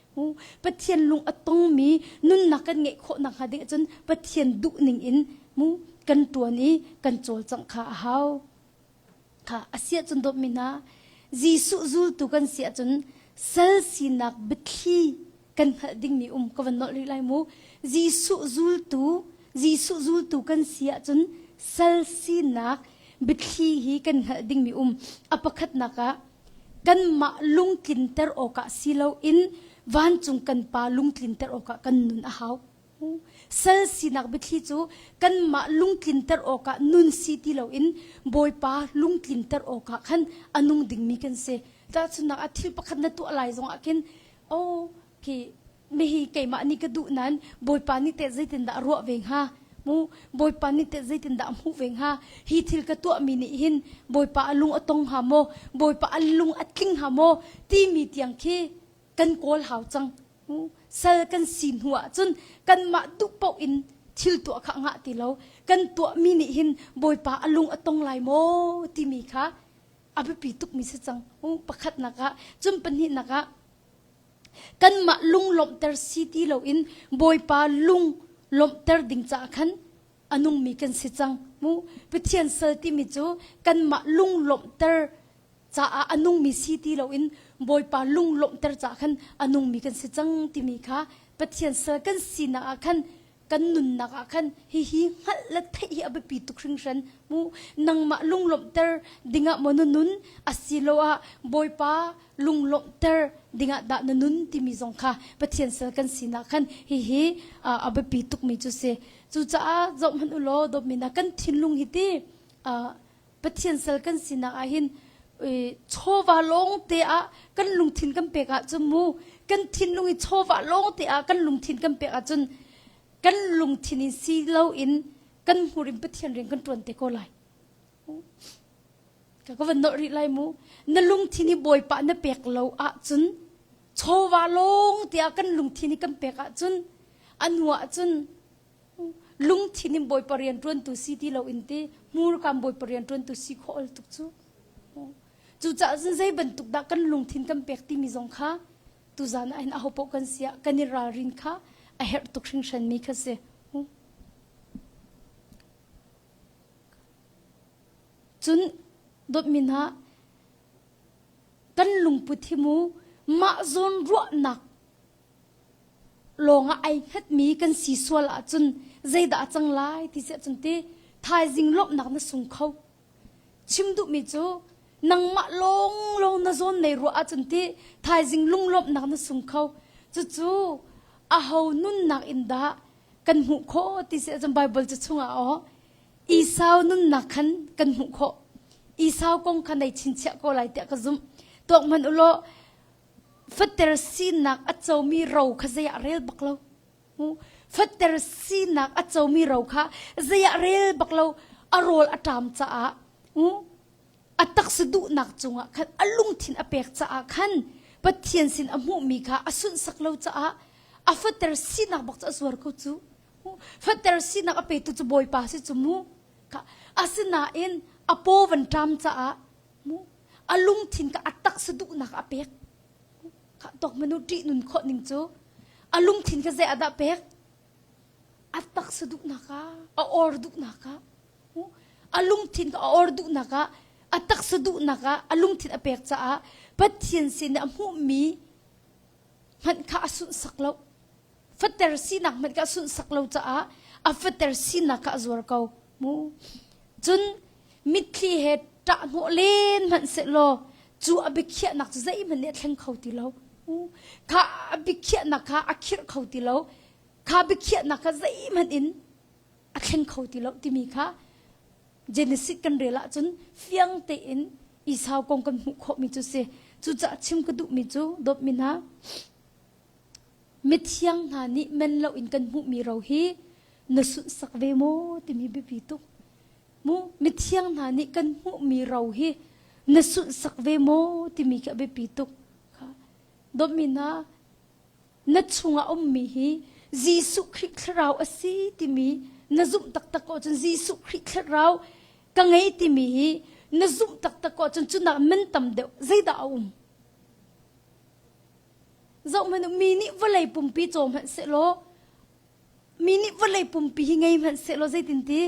Pathian lung a tongmi nunnak kan ngeih khawh nakhnga ding ahcun Pathian duhning in mu kan ṭuan i kan cawlcangh kha a hau. Kha a si ahcun dawtmi hna, Jesuh zultu kan si ahcun sal sinak biathli kan hngalh dingmi um ka van nolh rih lai mu. Jesuh zultu, Jesuh zultu kan si ahcun sal sinak biathli hi kan hngalh dingmi um. A pakhatnak ah kanmah lungtlinter awkah si loin vancung kan Pa lungtlinter awkah kan nun a hau. Sal sinak biathli cu kanmah lungtlinter awkah nun si ti loin Bawipa lungtlinter awkah khan a nung dingmi kan si. Tahchunhnak ah thil pakhat na tuah lai zongah khin oh khi mihi keimah nih ka duh nain Bawipa nih teh zeitindah a ruah ve hnga? Mu Bawipa nih teh zeitindah a hmuh ve hnga? Hi thil ka tuahmi nih hin Bawipa a lung a tong hnga maw? Bawipa a lung a tling hnga maw? Timi tiang khi kan kawl hau cang. Sal kan si hnu ahcun kanmah duh paoh in thil tuah kha ngah ti lo. Kan tuahmi nih hin Bawipa a lung a tong lai maw timi kha a biapi tukmi si cang. Pakhatnak ah, cun pahnihnak ah kanmah lung lawmhter si ti loin Bawipa lung lawmhter ding caah khan a nungmi kan si cang. Mu Pathian sal timi cu kanmah lung lawmhter caah a nungmi si ti loin Bawipa lung lawmhter caah khan a nungmi kan si cang timi kha Pathian sal kan sinak ah khan kan nunnak ah khan hihi hngalh le theih hi a biapi tuk hringhran mu nangmah lunglawmhter dingah maw na nun asiloah Bawipa lunglawmhter dingah dah na nun timi zong kha Pathian sal kan sinak khan hihi a biapi tukmi cu si cucaah zoh hmanh u law dawtmi hna kan thinlung hi ti Pathian sal kan sinak ah hin chawva lawng te ah kan lungthin kan pek ahcun mu kan thinlung i chawva lawng te ah kan lungthin kan pek ahcun kan lungthin in si loin kan hmur in Pathian rian kan ṭuan te ko lai. Ka van nolh rih lai mu. Na lungthin hi Bawipa na pek lo ahcun chawva lawng tiah kan lungthin hi kan pek ahcun a hnu ahcun lungthin in Bawipa rian ṭuantu si ti lo in ti hmurkam Bawipa rian ṭuantu si khawh ol tuk cu. Cucaah cun zei bantuk dah kan lungthin kan pek timi zong kha tuzan ah hin ahopaoh kan si ah kan i ralrin kha a herh tuk hringhranmi kha si. Cun dawtmi hna, kan lungput hi mu mah zawn ruahnak lawngah ai hngatmi kan si sual ahcun zeidah a cang lai ti siah cun ti thaizing lawmhnak na sung kho. Chim duhmi cu nangmah lawnglawng na zawn nei ruah ahcun ti thaizing lunglawmhnak na sung kho. Cucu aho nunnak in dah kan hmuh khawh ti si ahcun Bible cu chungah aw Esau nunnak khan kan hmuh khawh. Esau kong kha nei chinchiah ko lai tiah ka zumh. Tuak hmanh ulaw fater sinak a comi ro kha zei ah rel bak lo. Fater sinak a comi ro kha zei ah rel bak lo. A rawl a ṭam caah a taksa duhnak cungah khan a lungthin a pek caah khan Pathian sin a hmuhmi kha a sunhsak lo caah a fater sinak bak cu a zuar ko cu. Fater sinak a petu cu Bawipa si cu mu. Asinain a paw van ṭam caah mu a lungthin kha a taksa duhnak a pek. Tawk manu ṭih nun khawh ning cu a lungthin kha zei ah dah pek? A taksa duhnak ah, a or duhnak ah, a lungthin kha a or duhnak ah, a taksa duhnak ah a lungthin a pek caah Pathian sin a hmuhmi hmanh kha a sunhsak lo. Fater sinak hmanh kha a sunhsak lo caah a fater sinak kha a zuar ko. Mu. Cun mitthli he ṭah hnawh len hmanh sehlaw cu a biakhiahnak cu zeihmanh nih a thleng kho ti lo. Kha a biakhiahnak kha a khirh kho ti lo. Kha biakhiahnak kha zeihmanh in a thleng kho ti lo timi kha Genesis kan rel ahcun fiang tein Esau kong kan hmuh khawhmi cu si. Cucaah chim ka duhmi cu dawtmi hna mithiang hna nih men loin kan hmuhmi ro hi na sunhsak ve maw timi biapi tuk. Mu mithiang hna nih kan hmuhmi ro hi na sunhsak ve maw timi khi a biapi tuk. Dawtmi hna na chungah ummi hi Jesuh Khrih thlarau a si timi na zumh taktak ko cun Jesuh Khrih thlarau ka ngei timi hi na zumh taktak ko cun cunak man tam deuh zeidah a um zoh hmanh mi nih vawlei pumpi caw hmanh sehlaw mi nih vawlei pumpi hi ngei hmanh sehlaw zeitin ti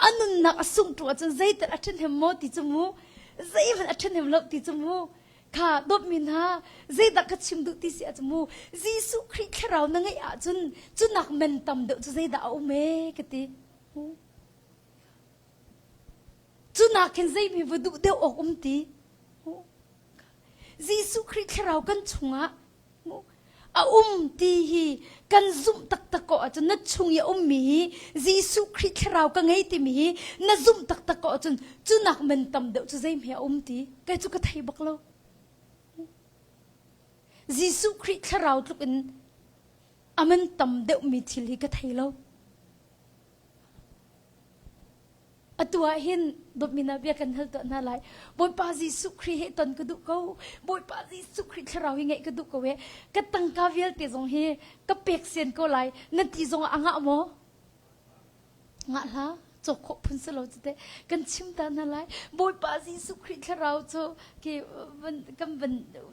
a nunnak a sungh tu ahcun zeital a ṭhahnem maw ti cu mu zeihmanh a ṭhahnem lo ti cu mu kha dawtmi hna zeidah ka chim duh ti si ahcun mu Jesuh Khrih thlarau na ngeih ahcun cunak men tam deuh cu zeidah a um ee ka ti cunak khin zeimi va duh deuh awk um ti Jesuh Khrih thlarau kan chungah a um ti hi kan zumh taktak ko ahcun na chung i a ummi hi Jesuh Khrih thlarau ka ngei timi hi na zumh taktak ko ahcun cunak man tam deuh cu zeihme a um ti kei cu ka thei bak lo. Jesuh Khrih thlarau tluk in a man tam deuhmi thil hi ka thei lo. Atu ah hin dawtmi hna bia kan hal tuah hna lai. Bawipa Jesuh Khrih he ton ka duh ko. Bawipa Jesuh Khrih thlarau hi ngeih ka duh ko e. Ka tangka vialte zong hi ka pek sian ko lai. Na ti zong ah a ngah maw? Ngah hlah. Cawk khawh phun si lo cu teh. Kan chim ta hna lai. Bawipa Jesuh Khrih thlarau cu ki van kan van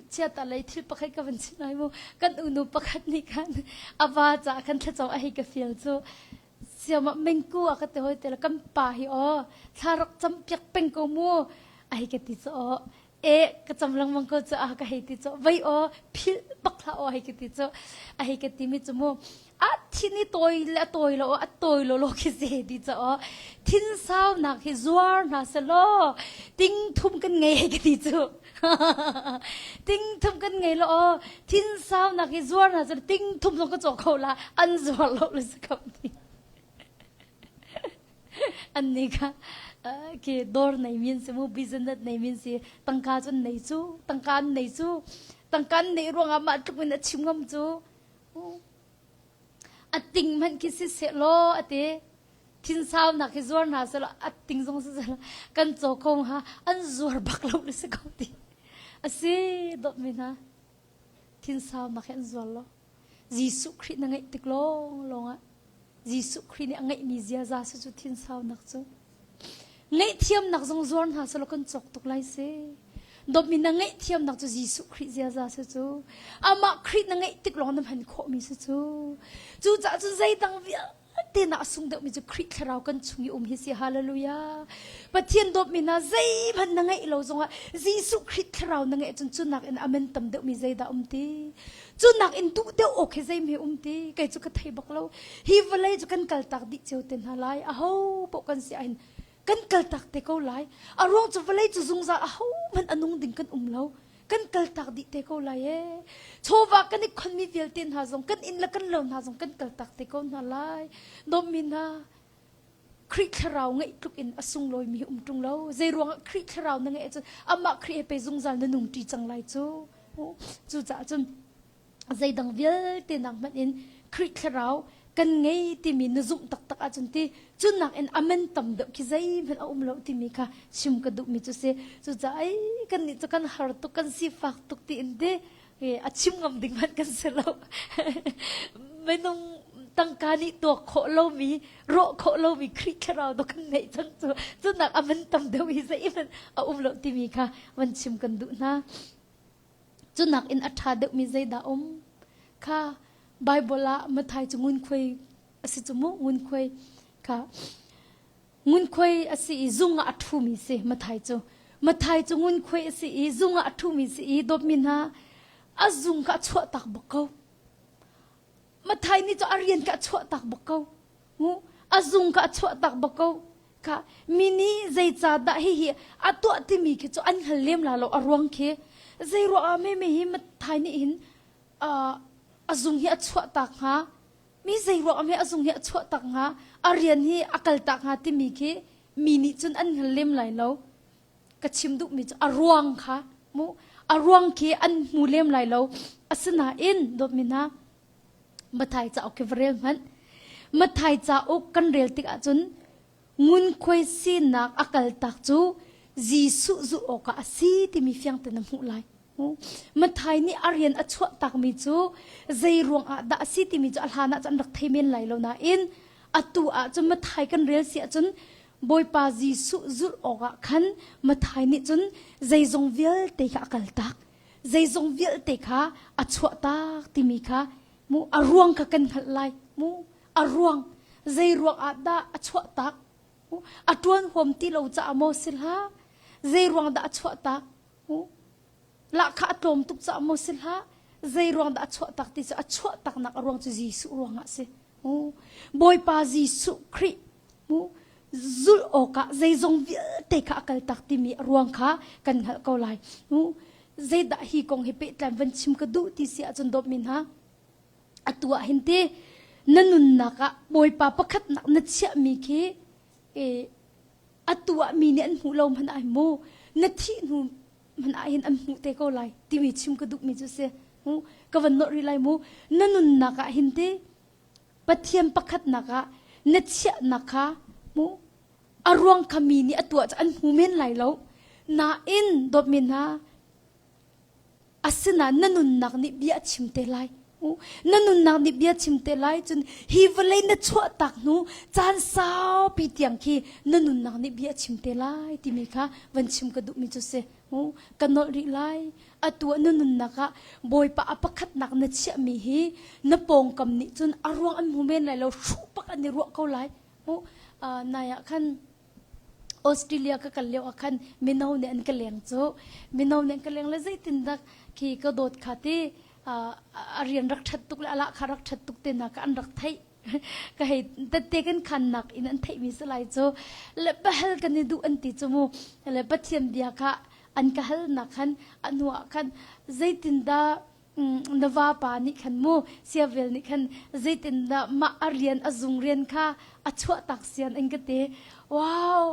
chia ta lei thil pakhat ka van chim lai mu. Kan unu pakhat nih khan a va caah khan thlacam a hei ka fial cu Siamah mengku a ka ti hoi te kan pa hi aw thla rak cam piak peng ko mu a hei ka ti cu aw e ka cam lengmang ko cu a ka hei ti cu vei aw philh bak hlah aw hei ka ti cu a hei ka ti mi cu mu a thin i tawi le a tawi lo a tawi lo lo khi se ti cu aw thin sau nak hi zuar hna selaw ting thum kan ngei hei ka ti cu Ting thum kan ngei lo aw. Thin sau nak hi zuar hna cun ting thum zong ka cawk kho la an zuar lo le si kho ni. An ni kha ke dawr nei min si mu business nei min si tangka cun nei cu tangka an nei cu tangka an nei ruangah mah tluk in a chim ngam cu a ting hmanh khi si seh law ate. Thinsaunak hi zuar hna selaw a ting zong si selaw kan caw kho hnga an zuar bak lo le si ko ti. Asi dawtmi hna thinsaunak hi an zuar lo. Jesuh Khrih na ngeih tik lawng lawng ah Jesuh Khrih nih a ngeihmi ziaza si cu thinsaunak cu. Ngaihthiamnak zong zuar hna selaw kan cawk tuk lai si. Dawtmi na ngaihthiamnak cu Jesuh Khrih ziaza si cu. Amah Khrih na ngeih tik lawng na hman khawhmi si cu. Cucaah cun zeidang vialte na a sung deuhmi cu Khrih thlarau kan chung i um hi si. Hallelujah. Pathian dawtmi hna zeihmanh na ngeih lo zongah Jesuh Khrih thlarau na ngeih cun cu nakin amen tam deuhmi zeidah um ti? Cu nakin duh deuh awk hi zeihme um ti? Kei cu ka thei bak lo. Hi vawlei cu kan kaltak dih cio te hna lai. Aho paoh kan si ahhin kan kaltak te ko lai. A ruang cu vawlei cu zungzal ahohmanh a nung ding kan um lo. Kan kaltak dih te ko lai ee. Chawva kan i khonmi vialte hna zong kan inn le kan lo hna zong kan kaltak te ko hna lai. Dawtmi hna, Khrih thlarau ngeih tluk in a sunglawimi hi um ṭung lo. Zei ruangah Khrih thlarau na ngeih ahcun amah Khrih he pe zungzal na nung ṭi cang lai cu. Cucaah cun zeidang vialte nak hmanh in Khrih thlarau kan ngei timi na zumh taktak ahcun ti cu nakin amen tam deuh khi zeihmanh a um lo timi kha chim ka duhmi cu si. Cucaah ai kannih cu kan har tuk kan sifak tuk tiin ti a chim ngam ding hmanh kan si lo. Minung tangka nih tuak khawh lomi, rawh khawh lomi Khrih thlarau dawh kan ngeih cang cu. Cunak a man tam deuh hi zeihmanh a um lo timi kha van chim kan duh hna. Cunak in a ṭha deuhmi zeidah um? Kha Bible ah Matthai cu ngunkhuai a si cu mu, ngunkhuai kha Ngunkhuai a si i zung ah a ṭhumi si Mathai cu. Mathai cu ngunkhuai a si i zung ah a ṭhumi si i dawtmi hna a zung kha a chuahtak bak ko. Mathai nih cu a rian kha a chuahtak bak ko. Mu a zung kha a chuahtak bak ko. Kha mi nih zeicahdah hihi a tuah timi khi cu an hngal lem la lo a ruang khi. Zei ruang ah meme hi Mathai nih hin a zung hi a chuahtak hnga? Mi zei ruang ah a zung hi a chuah tak hnga, a rian hi a kal tak hnga timi khi mi nih cun an hngal lem lai lo. Ka chim duhmi cu a ruang kha mu a ruang khi an hmu lem lai lo. Asinain dawtmi hna Mathai cauk khi va rel hmanh. Mathai cauk kan rel tik ahcun ngunkhuai sinak a kal tak cu Jesuh zulh awkah a si timi fiang tein na hmuh lai. Mathai nih a rian a chuah takmi cu zei ruangah dah a si timi cu a hlan ah cun an rak thei men lai lo nain atu ah cun Mathai kan rel si ahcun Bawipa Jesuh zulh awkah khan Mathai nih cun zeizong vialte kha a kaltak zeizong vialte kha a chuah tak timi kha mu a ruang kha kan hngalh lai mu a ruang zei ruang ah dah a chuah tak a ṭuan huam ti lo caah maw si hlah zei ruang dah a chuah tak Lahkhah a tlawm tuk caah maw si hlah, zei ruang dah a chuah tak ti cu a chuah taknak a ruang cu Jesuh ruangah a si. Bawipa Jesuh Khrih zulh awkah zeizong vialte kha a kal tak timi a ruang kha kan hngalh ko lai. Zeidah hi kong hi pehtlai van chim ka duh ti si ahcun dawtmi hna, atu ah hin ti na nunnak ah Bawipa pakhatnak na chiahmi khi atu ah mi nih an hmuh lo hmanh ah mu na thih hnu hmanh ah hin an hmuh te ko lai timi chim ka duhmi cu si mu ka van nawh rih lai mu na nunnak ah hin ti Pathian pakhatnak ah na chiahnak kha mu a ruang kha mi nih a tuah cu an hmu men lai lo nain dawtmi hna Asinain na nunnak nih bia a chim te lai. Na nunnak nih bia chim te lai cun hi vawlei na chuahtak hnu caan saupi tiang khi na nunnak nih bia a chim te lai timi kha van chim ka duhmi cu si. Ka nolh rih lai. Atu ah na nunnak ah Bawipa a pakhatnak na chiahmi hi na pawngkam nih cun a ruang an hmu men lai lo, hruh bak an i ruah ko lai. Nai ah khan Australia ka kal lio ah khan mino nih an ka leng cu mino nih an ka leng le zeitindah khi ka dawt kha ti a rian rak ṭhat tuk le a lahkhah rak ṭhat tuk te hna kha an rak theih ka hei tette kan khannak in an theihmi si lai cu le bahal kan i duh an ti cu mu le Pathian bia kha an ka halnak khan a hnu ah khan zeitindah na vapa nih khan mu siavel nih khan zeitindah mah a rian a zung rian kha a chuah tak sian an ka ti wow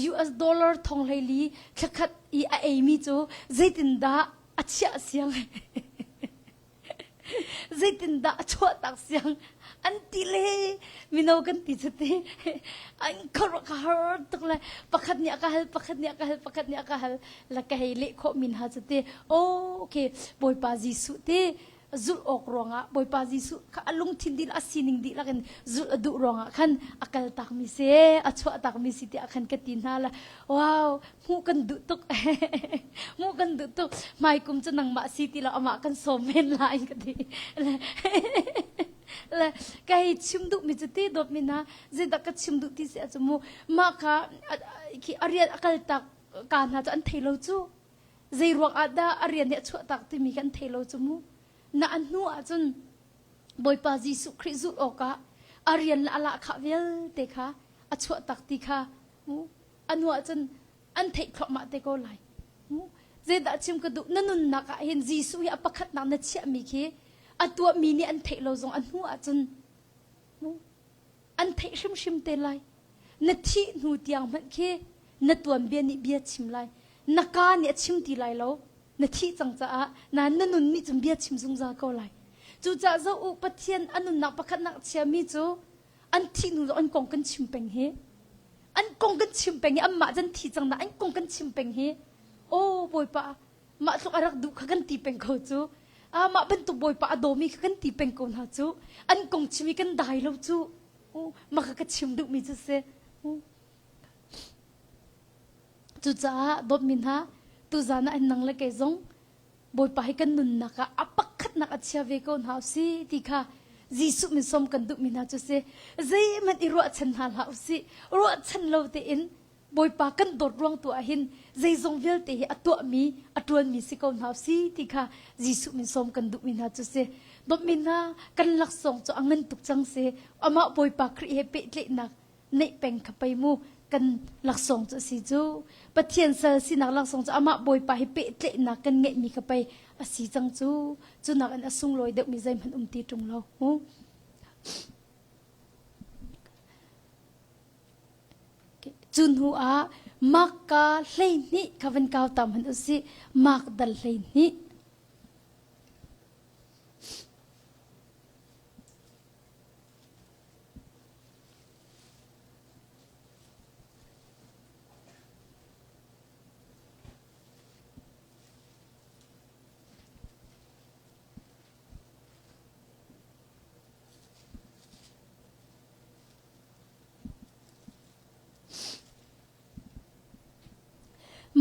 US dollar thong hlei li thlakhat i a ei mi cu zeitindah a chiah siang zeitindah a chuah tak siang? An ti le mino kan ti cu ti an khuaruah ka har tuk le pakhat nih a ka hal pakhat nih a ka hal pakhat nih a ka hal la ka hei leh khawh min ha cu ti oh okay Bawipa Jesuh ti zulh awk ruangah Bawipa Jesuh kha a lungthin dihlak a sining dihlak in zulh a duh ruangah khan a kal takmi si a chuah takmi si tiah khan ka ti hna la wow hmuh kan duh tuk hmuh kan duh tuk hmaikum cu nangmah si ti lo amah kan sawm men lai ka ti le ka hei chim duh mi cu ti dawt mi na zeidah ka chim duh ti si a cu mu mah kha khi a rian a kal tak ka hna cu an thei lo cu zei ruang ah dah a rian nih a chuah tak timi kan thei lo cu mu na an hnu ah cun Bawipa Jesuh Khrih zulh awkah a rian le a lahkhah vialte kha a chuah tak ti kha mu a hnu ah cun an theih thluahmah te ko lai mu zeidah chim ka duh na nunnak ah hin Jesuh hi a pakhatnak na chiahmi khi a tuahmi nih an theih lo zong a hnu ah cun mu an theih hrimhrim te lai. Na thih hnu tiang hmanh khi na tuanbia nih bia chim lai. Na kaa nih a chim ti lai lo. Na thih cang caah nain na nun nih cun bia chim zungzal ko lai. Cucaah zoh u Pathian a nunnak pakhatnak chiami cu an thih hnu zong an kong kan chim peng hi. An kong kan chim peng hi anmah can thi cang na an kong kan chim peng hi. Aw Bawipa mah tluk a rak duh kha kan ti peng ko cu. Ah mah bantuk Bawipa a dawmi kha kan ti peng ko hna cu. An kong chim i kan dai lo cu. Mah kha ka chim duhmi cu si. Cucaah dawtmi hna, tuzan ah nang le kei zong Bawipa hi kan nunnak ah a pakhatnak a chia ve ko hna usih ti kha Jesuh min sawm kan duhmi hna cu si. Zeihmanh i ruahchan hna hlah usih. Ruahchan lo tein Bawipa kan dawt ruang tu ah hin zeizong vialte hi a tuahmi, a ṭuanmi si ko hna usih ti kha Jesuh min sawm kan duhmi hna cu si. Dawtmi hna, kan laksawng cu a ngan tuk cang si. Amah Bawipa Khrih he pehtlaihnak neih peng kha pei mu kan laksawng cu a si cu. Pathian sal sinak laksawng cu amah Bawipa he pehtlaihnak kan ngeihmi kha pei a si cang cu. Cu nakin a sunglawi deuhmi zeihmanh um ti ṭung lo. Mu. Cu hnu ah Marka 12 kha van kau ta hmanh usih. Mark dal 12.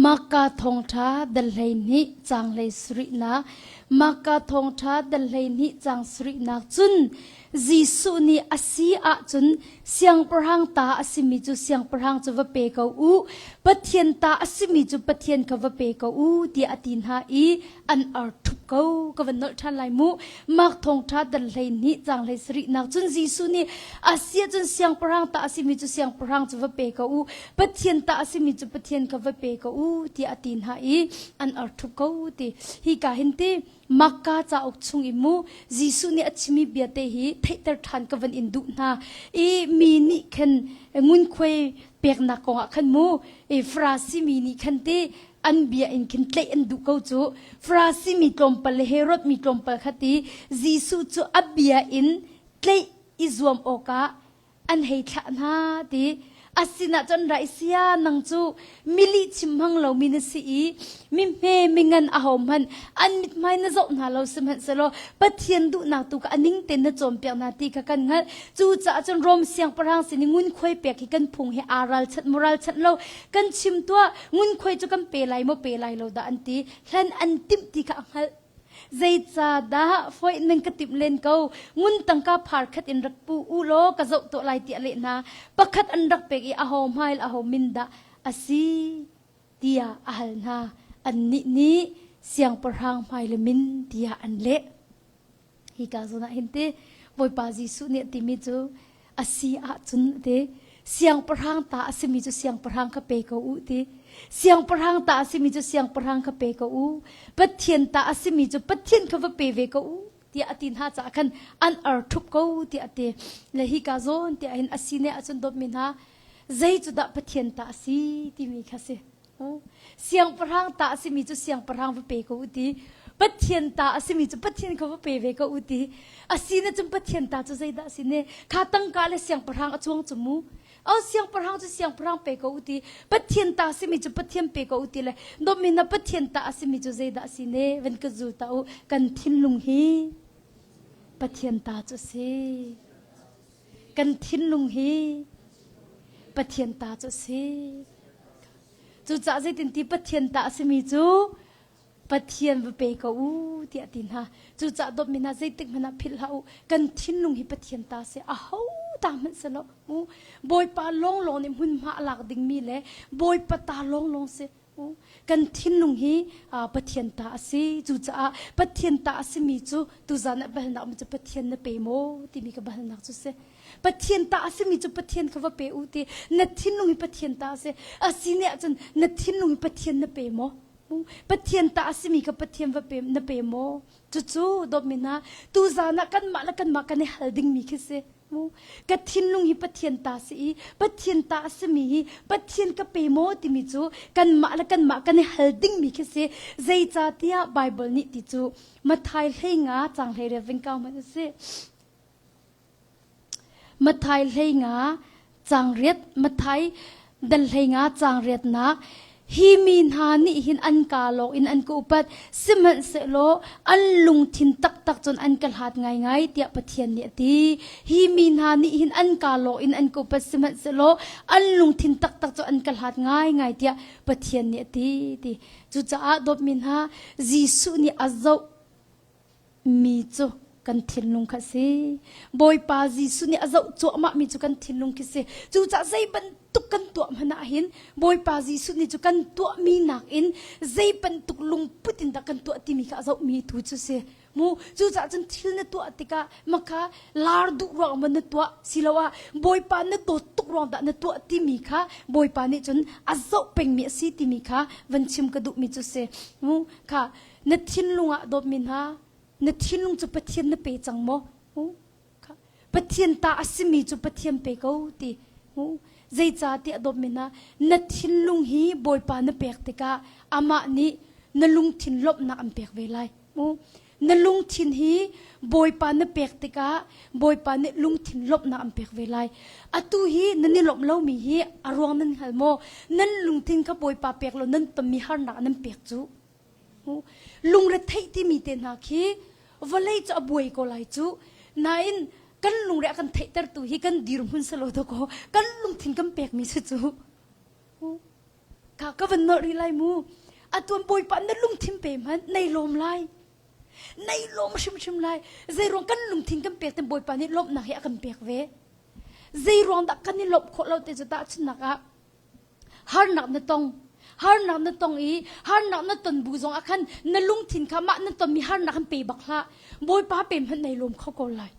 Marka thawngṭha dal 12 caang hlei sarihnak Marka thawngṭha dal 12 caang sarihnak cun Jesuh nih a si ahcun siangpahrang ta a simi cu siangpahrang cu va pe ko u Pathian ta a simi cu Pathian kha va pe ko u tiah a ti hna i an ar ṭhup ko ka van nolh ṭhan lai mu Mark thawngṭha dal 12 caang hlei sarihnak cun Jesuh nih a si ahcun siangpahrang ta a simi cu siangpahrang cu va pe ko u Pathian ta a simi cu Pathian kha va pe ko u tiah a ti hna i an ar ṭhup ko ti hi ka hin ti Marka cauk chung i mu Jesuh nih a chimi bia te hi theihter ṭhan ka van in duh hna i mi nih khan ngunkhuai peknak kongah khan mu i Farasi mi nih khan ti an bia in khin tlaih an duh ko cu Farasi mi tlawmpal le Herod mi tlawmpal kha ti Jesuh cu a bia in tlaih i zuam awkah an hei thlah hna ti a sinah cun ra i sia nang cu mili chim hmang lomi na si i mi hme mi ngan aho hmanh an mithmai na zoh hna lo sihmanhsehlaw Pathian duhnak tu kha a ning tein na cawnpiak hna ti kha kan hngalh cucaah cun Rom siangpahrang sin i ngunkhuai pek hi kan phung hi aa ralchanh maw ralchanh lo kan chim tuah ngunkhuai cu kan pe lai maw pe lai lo dah an ti hlan an timh ti kha a hngalh Zeicahdah foih nan ka timh len ko? Ngun tangka phar khat in rak pu u law ka zoh tuah lai tiah leh hna. Pakhat an rak pek i aho hmai le aho min dah a si tiah a hal hna. Annih nih siangpahrang hmai le min tiah an leh. Hika zawn ah hin ti Bawipa Jesuh nih a timi cu a si ahcun ti siangpahrang ta a simi cu siangpahrang kha pe ko u ti siangpahrang ta a simi cu siangpahrang kha pe ko u Pathian ta a simi cu Pathian kha va pe ve ko u tiah a ti hna caah khan an ar ṭhup ko tiah a ti le hika zawn tiah hin a si ne ahcun dawtmi hna zei cu dah Pathian ta a si timi kha si Siangpahrang ta a simi cu siangpahrang va pe ko u ti. Pathian ta a simi cu Pathian kha va pe ve ko u ti. A si na cun Pathian ta cu zeidah a si ne? Kha tangka le siangpahrang a cuang cu mu. O siangpahrang cu siangpahrang pe ko u ti. Pathian ta simi cu Pathian pe ko u ti le dawtmi na Pathian ta a simi cu zeidah a si ne? Van ka zul ta u. Kan thinlung hi Pathian ta cu a si. Kan thinlung hi Pathian ta cu a si. Cucaah zeitinti Pathian ta a simi cu Pathian va pe ko u tiah ti hna. Cucaah dawtmi hna zeitik hmanh ah philh hlah u. Kan thinlung hi Pathian ta si. Aho ta hmanh si lo. U Bawipa lawnglawng nih hmunhma a lak dingmi le Bawipa ta lawnglawng si. U kan thinlung hi Pathian ta a si. Cucaah Pathian ta a simi cu tuzan ah bahalnak um cu Pathian na pe maw timi ka bahalnak cu si. Pathian ta a simi cu Pathian kha va pe u ti. Na thinlung hi Pathian ta a si. A si ne ahcun na thinlung hi Pathian na pe maw? Pathian ta a simi kha Pathian va pe na pe maw? Cucu dawtmi hna tuzan ah kanmah le kanmah kan i hal dingmi khi si. Ka thinlung hi Pathian ta si i Pathian ta a simi hi Pathian ka pe maw timi cu kanmah le kanmah kan i hal dingmi khi si. Zeicahtiah Bible nih ti cu Matthai hleinga cang hlei riat ving kau hmanh u sih. Matthai 15 cang riat Matthai dal 15 cang riatnak hi mi hna nih hin an kaa lawng in an ka upat sihmanhsehlaw an lungthin taktak cun an ka hlat ngaingai tiah Pathian nih a ti hi mi hna nih hin an kaa lawng in an ka upat sihmanhsehlaw an lungthin taktak cu an ka hlat ngaingai tiah Pathian nih a ti ti cucaah dawtmi hna Jesuh nih a zoh mi cu kan thinlung kha si. Bawipa Jesuh nih a zoh cuahmah mi cu kan thinlung khi si. Cucaah zei bantuk kan tuah hmanh ah hin Bawipa Jesuh nih cu kan tuahmi nakin zei bantuk lungput in dah kan tuah timi kha a zohmi tu cu si. Mu cucaah cun thil na tuah tikah maka lar duh ruang maw na tuah siloah Bawipa na dawt tuk ruang dah na tuah timi kha Bawipa nih cun a zoh pengmi a si timi kha van chim ka duhmi cu si. Mu kha Na thinlung ah dawtmi hna, na thinlung cu Pathian na pe cang maw? Pathian ta a simi cu Pathian pe ko ti. Zeicahtiah dawtmi hna, na thinlung hi Bawipa na pek tikah amah nih na lungthin lawmhnak an pek ve lai. Na lungthin hi Bawipa na pek tikah Bawipa nih lungthin lawmhnak an pek ve lai. Atu hi nan i lawmh lomi hi a ruang nan hngal maw? Nan lungthin kha Bawipa pek lo nan tonmi harnak nan pek cu. Lungretheih timi te hna khi vawlei cu a buai ko lai cu. Nain kan lungre a kan theihtertu hi kan dirhmun si lo dakaw kan lungthin kan pekmi si cu. Ka ka van nolh rih lai mu. Atuan Bawipa na lungthin pe hmanh nei lawm lai. Nei lawm hrimhrim lai. Zeiruang kan lungthin kan pek ten Bawipa nih lawmhnak hi a kan pek ve. Zeiruang dah kan i lawmh khawh lo te cu tahchunhnak ah harnak na tong harnak na tong i harnak na ton bu zong ah khan na lungthin kha mah na tonmi harnak han pe bak hlah bawipa pe hmanh nei lawm kho ko lai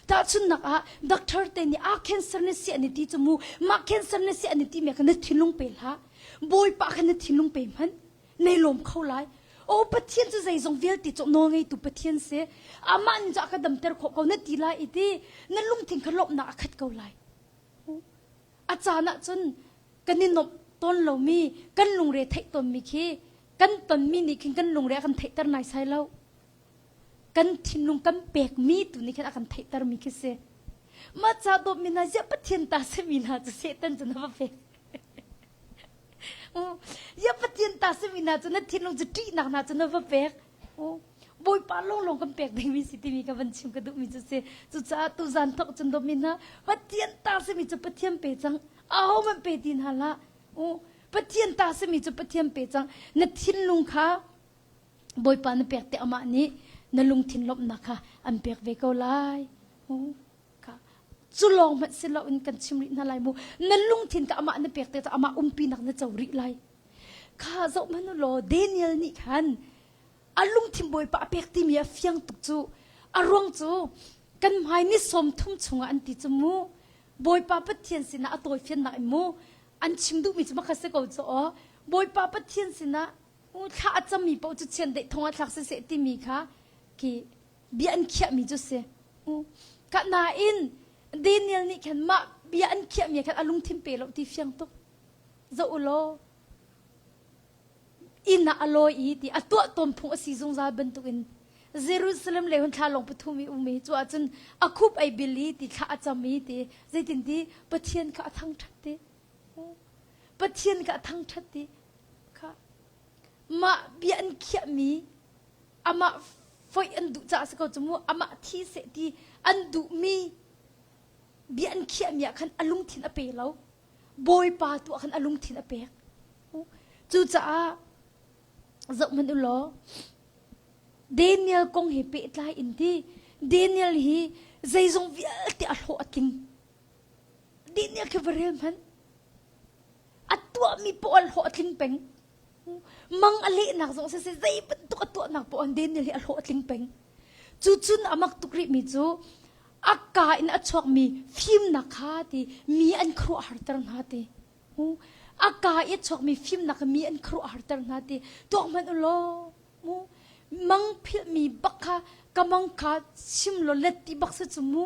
tahchunnak ah doctor te nih a cancer na si ani ti cu mu mah cancer na si ani ti me kha na thinlung pe hlah bawipa kha na thinlung pe hmanh nei lawm kho lai o pathian cu zeizong vialte cu nawl ngeitu pathian si amah nih cu a ka damter khawh ko na ti lai i ti na lungthin kha lawmhnak a khat ko lai A caan ahcun kan i nuamh tawn lomi, kan lungre theih tawnmi khi kan tonmi nih khin kan lungre a kan theihter naisai lo. Kan thinlung kan pekmi tu nih khin a kan theihtermi khi si. Mah ca dawtmi hna ziah Pathian ta simi hna cu Satan cu na va pek. Ziah Pathian ta simi hna cu na thinlung cu ṭihnak hna cu na va pek. Bawipa lawnglawng kan pek dingmi si timi ka van chim ka duhmi cu si. Cucaah tuzan thawk cun dawtmi hna Pathian ta simi cu Pathian pe cang. Ahohmanh pe ti hna hlah. Pathian ta simi cu Pathian pe cang. Na thinlung kha Bawipa na pek te amah nih na lungthin lawmhnak kha an pek ve ko lai. Cu lawng hmanh si loin kan chim rih hna lai mu. Na lungthin kha amah na pek te amah umpinak na co rih lai. Kha zoh hmanh u law Daniel nih khan a lungthin Bawipa a pek timi a fiang tuk cu. A ruang cu kan hmai ni 30 chungah an ti cu mu. Bawipa Pathian sinah a tawifiannak in mu an chim duhmi cu makha si ko cu aw. Bawipa Pathian sinah thla a cammi paoh cu chiandeih thong ah thlak siseh timi kha khi bia an khiahmi cu si. Ka nain Daniel nih khan mah bia an khiahmi khan a lungthin pe lo ti fiang tuk. Zoh u law. Inn ah a lawi i ti a tuah tawn phung a si zungzal bantukin Jerusalem le hun thla lawng pathum i um i cu ahcun a khup ei bil i ti thla a cam i ti zeitin ti Pathian kha a thangṭhat ti Pathian kha a thangṭhat ti kha mah bia an khiahmi amah foih an duh caah si ko cu mu amah thi seh ti an duhmi bia an khiahmi ah khan a lungthin a pe lo Bawipa tu ah khan a lungthin a pek cucaah zoh hmanh u law Daniel kong he pehtlai in ti Daniel hi zeizong vialte a hlawh a tling Daniel khi va rel hmanh a tuahmi poah hlawh a tling peng mang a lehnak zong siseh zei bantuk a tuahnak poah Daniel hi a hlawh a tling peng cu cun a mak tuk rihmi cu a ka in a chuakmi fimnak kha ti mi an khuaruahharter hna ti a ka i a chuakmi fimnak mi an khuaruahharter hna ti tuak hmanh u law mu mang philhmi bak kha ka mang kha chim law let ti bak si cu mu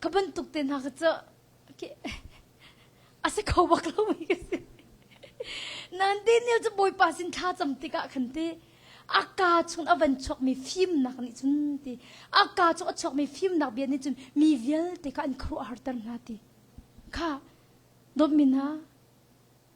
ka bantuk te hna kha cu a si kho bak lo mi ka si. Nan Daniel cu Bawipa sin thla cam tikah khan ti a ka chung a van chuakmi fimnak nih cun ti a ka chung a chuakmi fimnak bia nih cun mi vialte kha an khuaruahharter hna ti kha dawtmi hna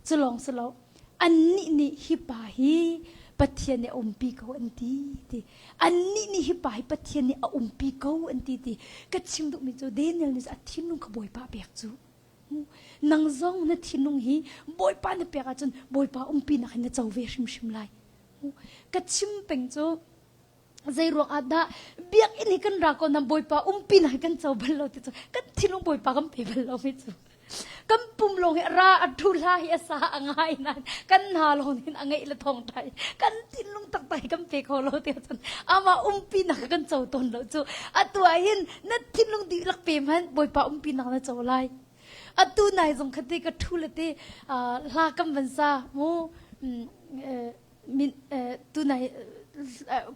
Cu lawng si lo, annih nih hi pa hi Pathian nih a umpi ko an ti ti. Annih nih hi pa hi Pathian nih a umpi ko an ti ti. Ka chim duhmi cu Daniel nih a thinlung kha Bawipa pek cu. Nang zong na thinlung hi Bawipa na pek ahcun Bawipa umpinak hin na co ve hrimhrim lai. Ka chim peng cu zei ruang ah dah biakinn hi kan ra ko na bawipa umpi na kan co bal lo ti cu kan thinlung bawipa kan pe bal lo mi cu kan pum lawng hi ra a thu hla hi a sa a ngai nan kan hna lawng hin a ngeih le thong thai kan thinlung taktak hi kan pe kho lo ti cun ama umpi nak kan co ton lo cu atu ah hin na thinlung dihlak pe hmanh bawipa umpi nak na co lai atu nai zong khati ka thu le te hla kam van sa mu min tunai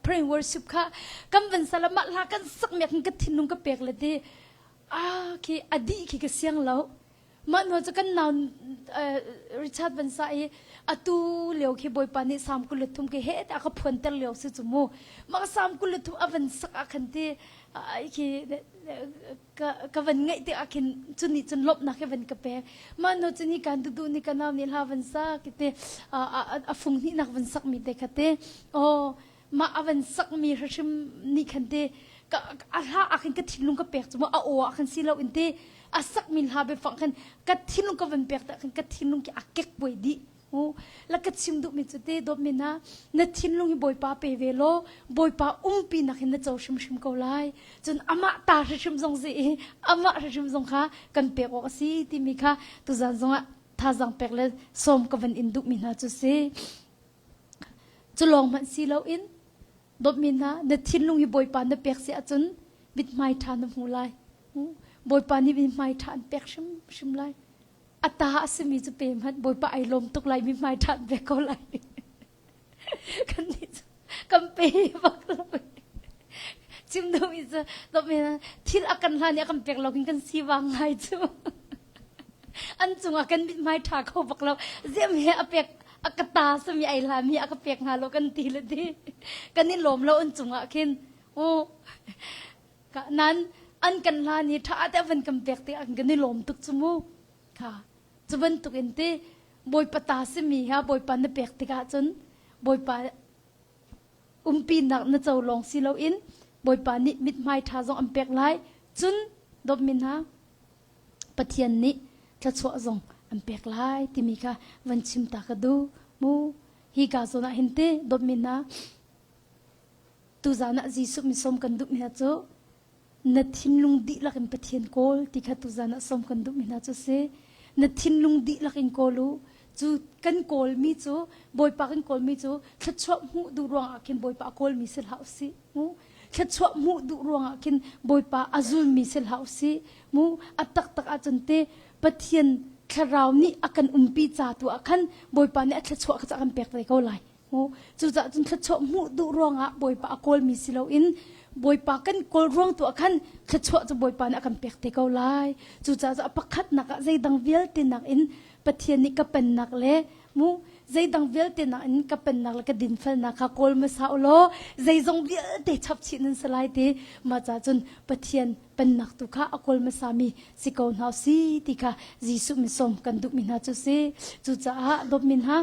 praying worship kha kan van sala mah hla kan sak mek ka thinlung ka pek le ti ah khi adi khi ka siang lo mah no cu kan nau Richard van sa i atu lio khi bawipa nih sam 23 ke he ta ka phuan ter lio si cu mu mah sam 23 a van sak ah khan ti khi ka ka van ngaih tik ah khin cu nih cun lawmhnak hi van ka pek mah hnu cun hi kan dudu nih ka nau nih hla van sa kite a fung hnihnak van sak mi te kha te oh mah a van sak mi hrim nih khan te ka a hla ah khin ka thinlung ka pek cu a aw ah khan si lo in te a sak mi hla biafang khan ka thinlung ka van pek ta khan ka thinlung ki a kek puai dih La ka chim duhmi cu te dawtmi na na thinlung hi Bawipa pe ve law Bawipa umpi nak hin na co hrimhrim ko lai. Cun amah ta hrimhrim zong si i amah hrimhrim zong kha kan pek awk a si timi kha tuzan zongah thazaang pek le sawm ka van in duhmi hna cu si. Cu lawng hmanh si loin dawtmi hna na thinlung hi Bawipa na pek si ahcun mithmai ṭha na hmu lai. Bawipa nih mithmai ṭha an pek hrimhrim lai. A ta a simi cu pe hmanh Bawipa ai lawm tuk lai mi hmai ṭhan ve ko lai. Kan nih cu kan pe bak lo. Chim duhmi cu thil a kan hlan i a kan pek lo kin kan si vang ngai cu. An cungah kan mithmai ṭha kho bak lo. Ziam he a pek a ka ta sami ai hlami a ka pek hnga lo kan ti le ti. Kan i lawm lo an cungah khin. U Nan an kan hlan i ṭha te van kan pek te an kan i lawm tuk cu mu. Kha cu bantuk in ti Bawipa ta simi ha Bawipa na pek tikah cun Bawipa umpinak na co lawng si loin Bawipa nih mithmai ṭha zong an pek lai. Cun dawtmi hna Pathian nih thluachuah zong an pek lai timi kha van chim ta ka duh mu. Hi ka zawn ah hin ti dawtmi hna Tuzaan ah Jesuh misawm kan duhmi hna cu na thinlung dihlak in Pathian kawl ti kha tuzaan ah sawm kan duhmi hna cu si. Na thinlung dihlak in kawl u. Cu kan kawlmi cu Bawipa kan kawlmi cu thluachuah hmuh duh ruangah khin Bawipa a kawlmi si hlah usih. Mu thluachuah hmuh duh ruangah khin Bawipa a zulmi si hlah usih. Mu a taktak ahcun te Pathian thlarau nih a kan umpi ca tu ah khan Bawipa nih a thluachuah kha a kan pek ve ko lai. Cucaah cun thluachuah hmuh duh ruangah Bawipa a kawlmi si loin Bawipa kan kawl ruang tu ah khan thluachuah cu Bawipa nih a kan pek te ko lai. Cucaah cu a pakhatnak ah zeidang vialte nakin Pathian nih ka pennak le mu Zeidang vialte nakin ka pennak le ka dinfelnak kha kawl hmasa u law zeizong vialte chap chih nan si lai ti. Mah caah cun Pathian pennak tu kha a kawl hmasami si ko hna si ti kha Jesuh min sawm kan duhmi hna cu si. Cucaah dawtmi hna,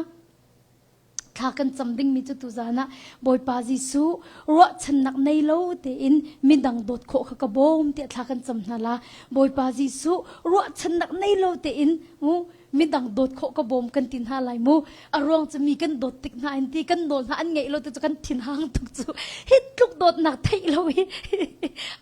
thla kan cam dingmi cu tuzan ah Bawipa Jesuh ruahchannak nei lo tein midang dawt khawh kha ka bawm tiah thla kan cam hna la. Bawipa Jesuh ruahchannak nei lo tein mu midang dawt khawh ka bawm kan ti hna lai mu. A ruang cu mi kan dawt tik hna in ti kan nawl hna an ngeih lo te cu kan thin hang tuk cu. Hi tluk dawtnak theih lo hi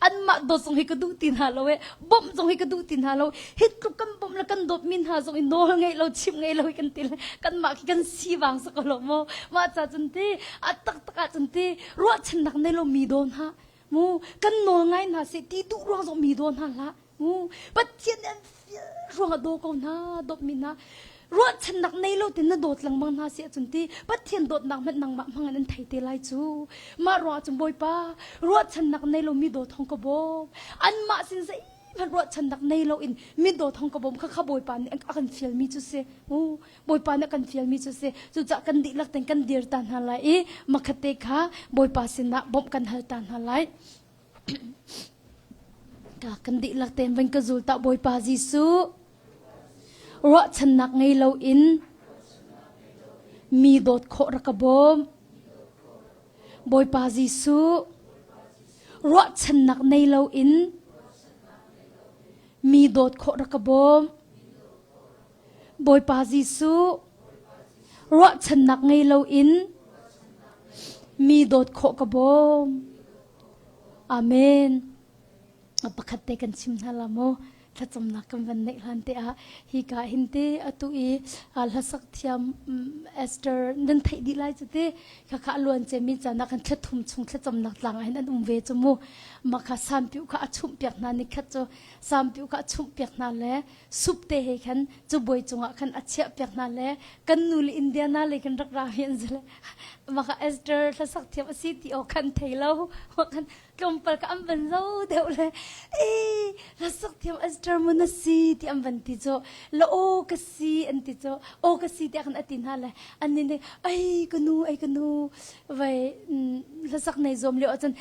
anmah dawt zong hi ka duh ti hna lo e bawmh zong hi ka duh ti hna lo. Hi tluk kan bawmh le kan dawt mi hna zong i nawl ngeih lo chim ngei lo hi kan ti le kanmah khi kan sivang si ko lo maw. Mah ca cun ti a taktak ah cun ti ruahchannak nei lo mi daw hna mu kan nawl ngai hna seh ti duh ruang zong mi daw hna hlah. Mu Pathian nih an fial ruangah daw ko hna dawtmi hna ruahchannak nei lo tin na dawt lengmang hna si ahcun ti Pathian dawtnak hmanh nangmah hmang in an thei te lai cu mah ruangah cun Bawipa ruahchannak nei lo mi dawt hong ka bawm anmah sin zeihmanh ruahchannak nei lo in mi dawt hong ka bawm kha kha Bawipa nih a kan fialmi cu si mu Bawipa nih a kan fialmi cu si cucaah kan dihlak ten kan dir ta hna lai i makhatte kha Bawipa sinah bawmh kan hal ta hna lai Kan dihlak tein van ka zul ta Bawipa Jesuh. Ruahchannak ngei loin mi dawt khawh rak ka bawm. Bawipa Jesuh, ruahchannak nei loin mi dawt khawh rak ka bawm. Bawipa Jesuh, ruahchannak ngei loin mi dawt khawh ka bawm. Amen. Pakhat te kan chim hna la mu. Thlacamnak kan van neih hlan te ah hi ka hin te atu i hlasak thiam Esther nan theih dih lai cu te kha kha luan ce mi caan ah kan thlathum chung thlacamnak tlang ah hin an um ve cu mu ma kha sampiu kha a chumh piak hna ni khat cu sampiu kha a chumh piak hna le sup te he khan cu buai cungah khan a chiah piak hna le kan nu le Indiana le kan rak ra hi an zile maka Esther hlasak thiam a si ti aw khan thei lo kan tlawmpal ka an van zo deuh le e hlasak thiam Esther mun a si ti an van ti cu la aw ka si an ti cu aw ka si tiah khan a ti hna le an ni nih ai ka nu ai ka nu vai hlasak nei zuam lio ahcun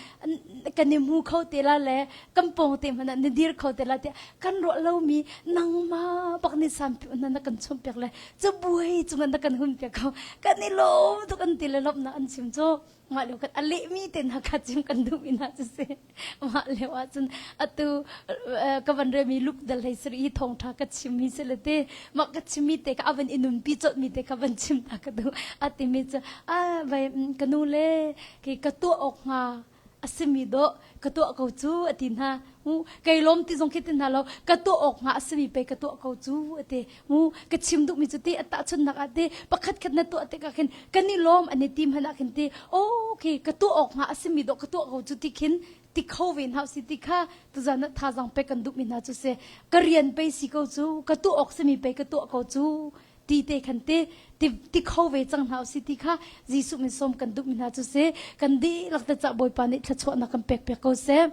kan i hmu kho te la le kan pawng te hmanh ah na dir kho te la tiah kan ruah lomi nangmah bak nih sampi na na kan chumh piak le cabuai cungah na kan hun piak ko kan i lawm tuk an ti le lawmhnak an chim cu mah lio kan a lehmi te hna kha chim kan duh mi hna cu si mah lio ah cun atu ka van remi luk dal hlei sari hi thawngtha ka chim mi si le te mah ka chim mi te ka avan i nunpi colh mi te ka van chim ta ka duh a ti mi cu a vai ka nu le ki ka tuah awk hnga a simi dawh ka tuah ko cu a ti hna mu kei lawm ti zong khi ti hna lo ka tuah awk hnga a simi pei ka tuah ko cu a ti mu ka chim duhmi cu ti a tahchunhnak ah ti pakhat khat na tuah tikah khin kan i lawm an i ti hmanh ah khin ti okay ka tuah awk hnga a simi dawh ka tuah ko cu ti khin ti kho ve hna si ti kha tuzan ah thazang pek kan duhmi hna cu si ka rian pei si ko cu ka tuah awk simi pei ka tuah ko cu ti te khan te ti kho ve cang hna usih ti kha Jesuh min sawm kan duhmi hna cu si kan dihlak te cah Bawipa nih thluachuahnak kan pek piak ko seh.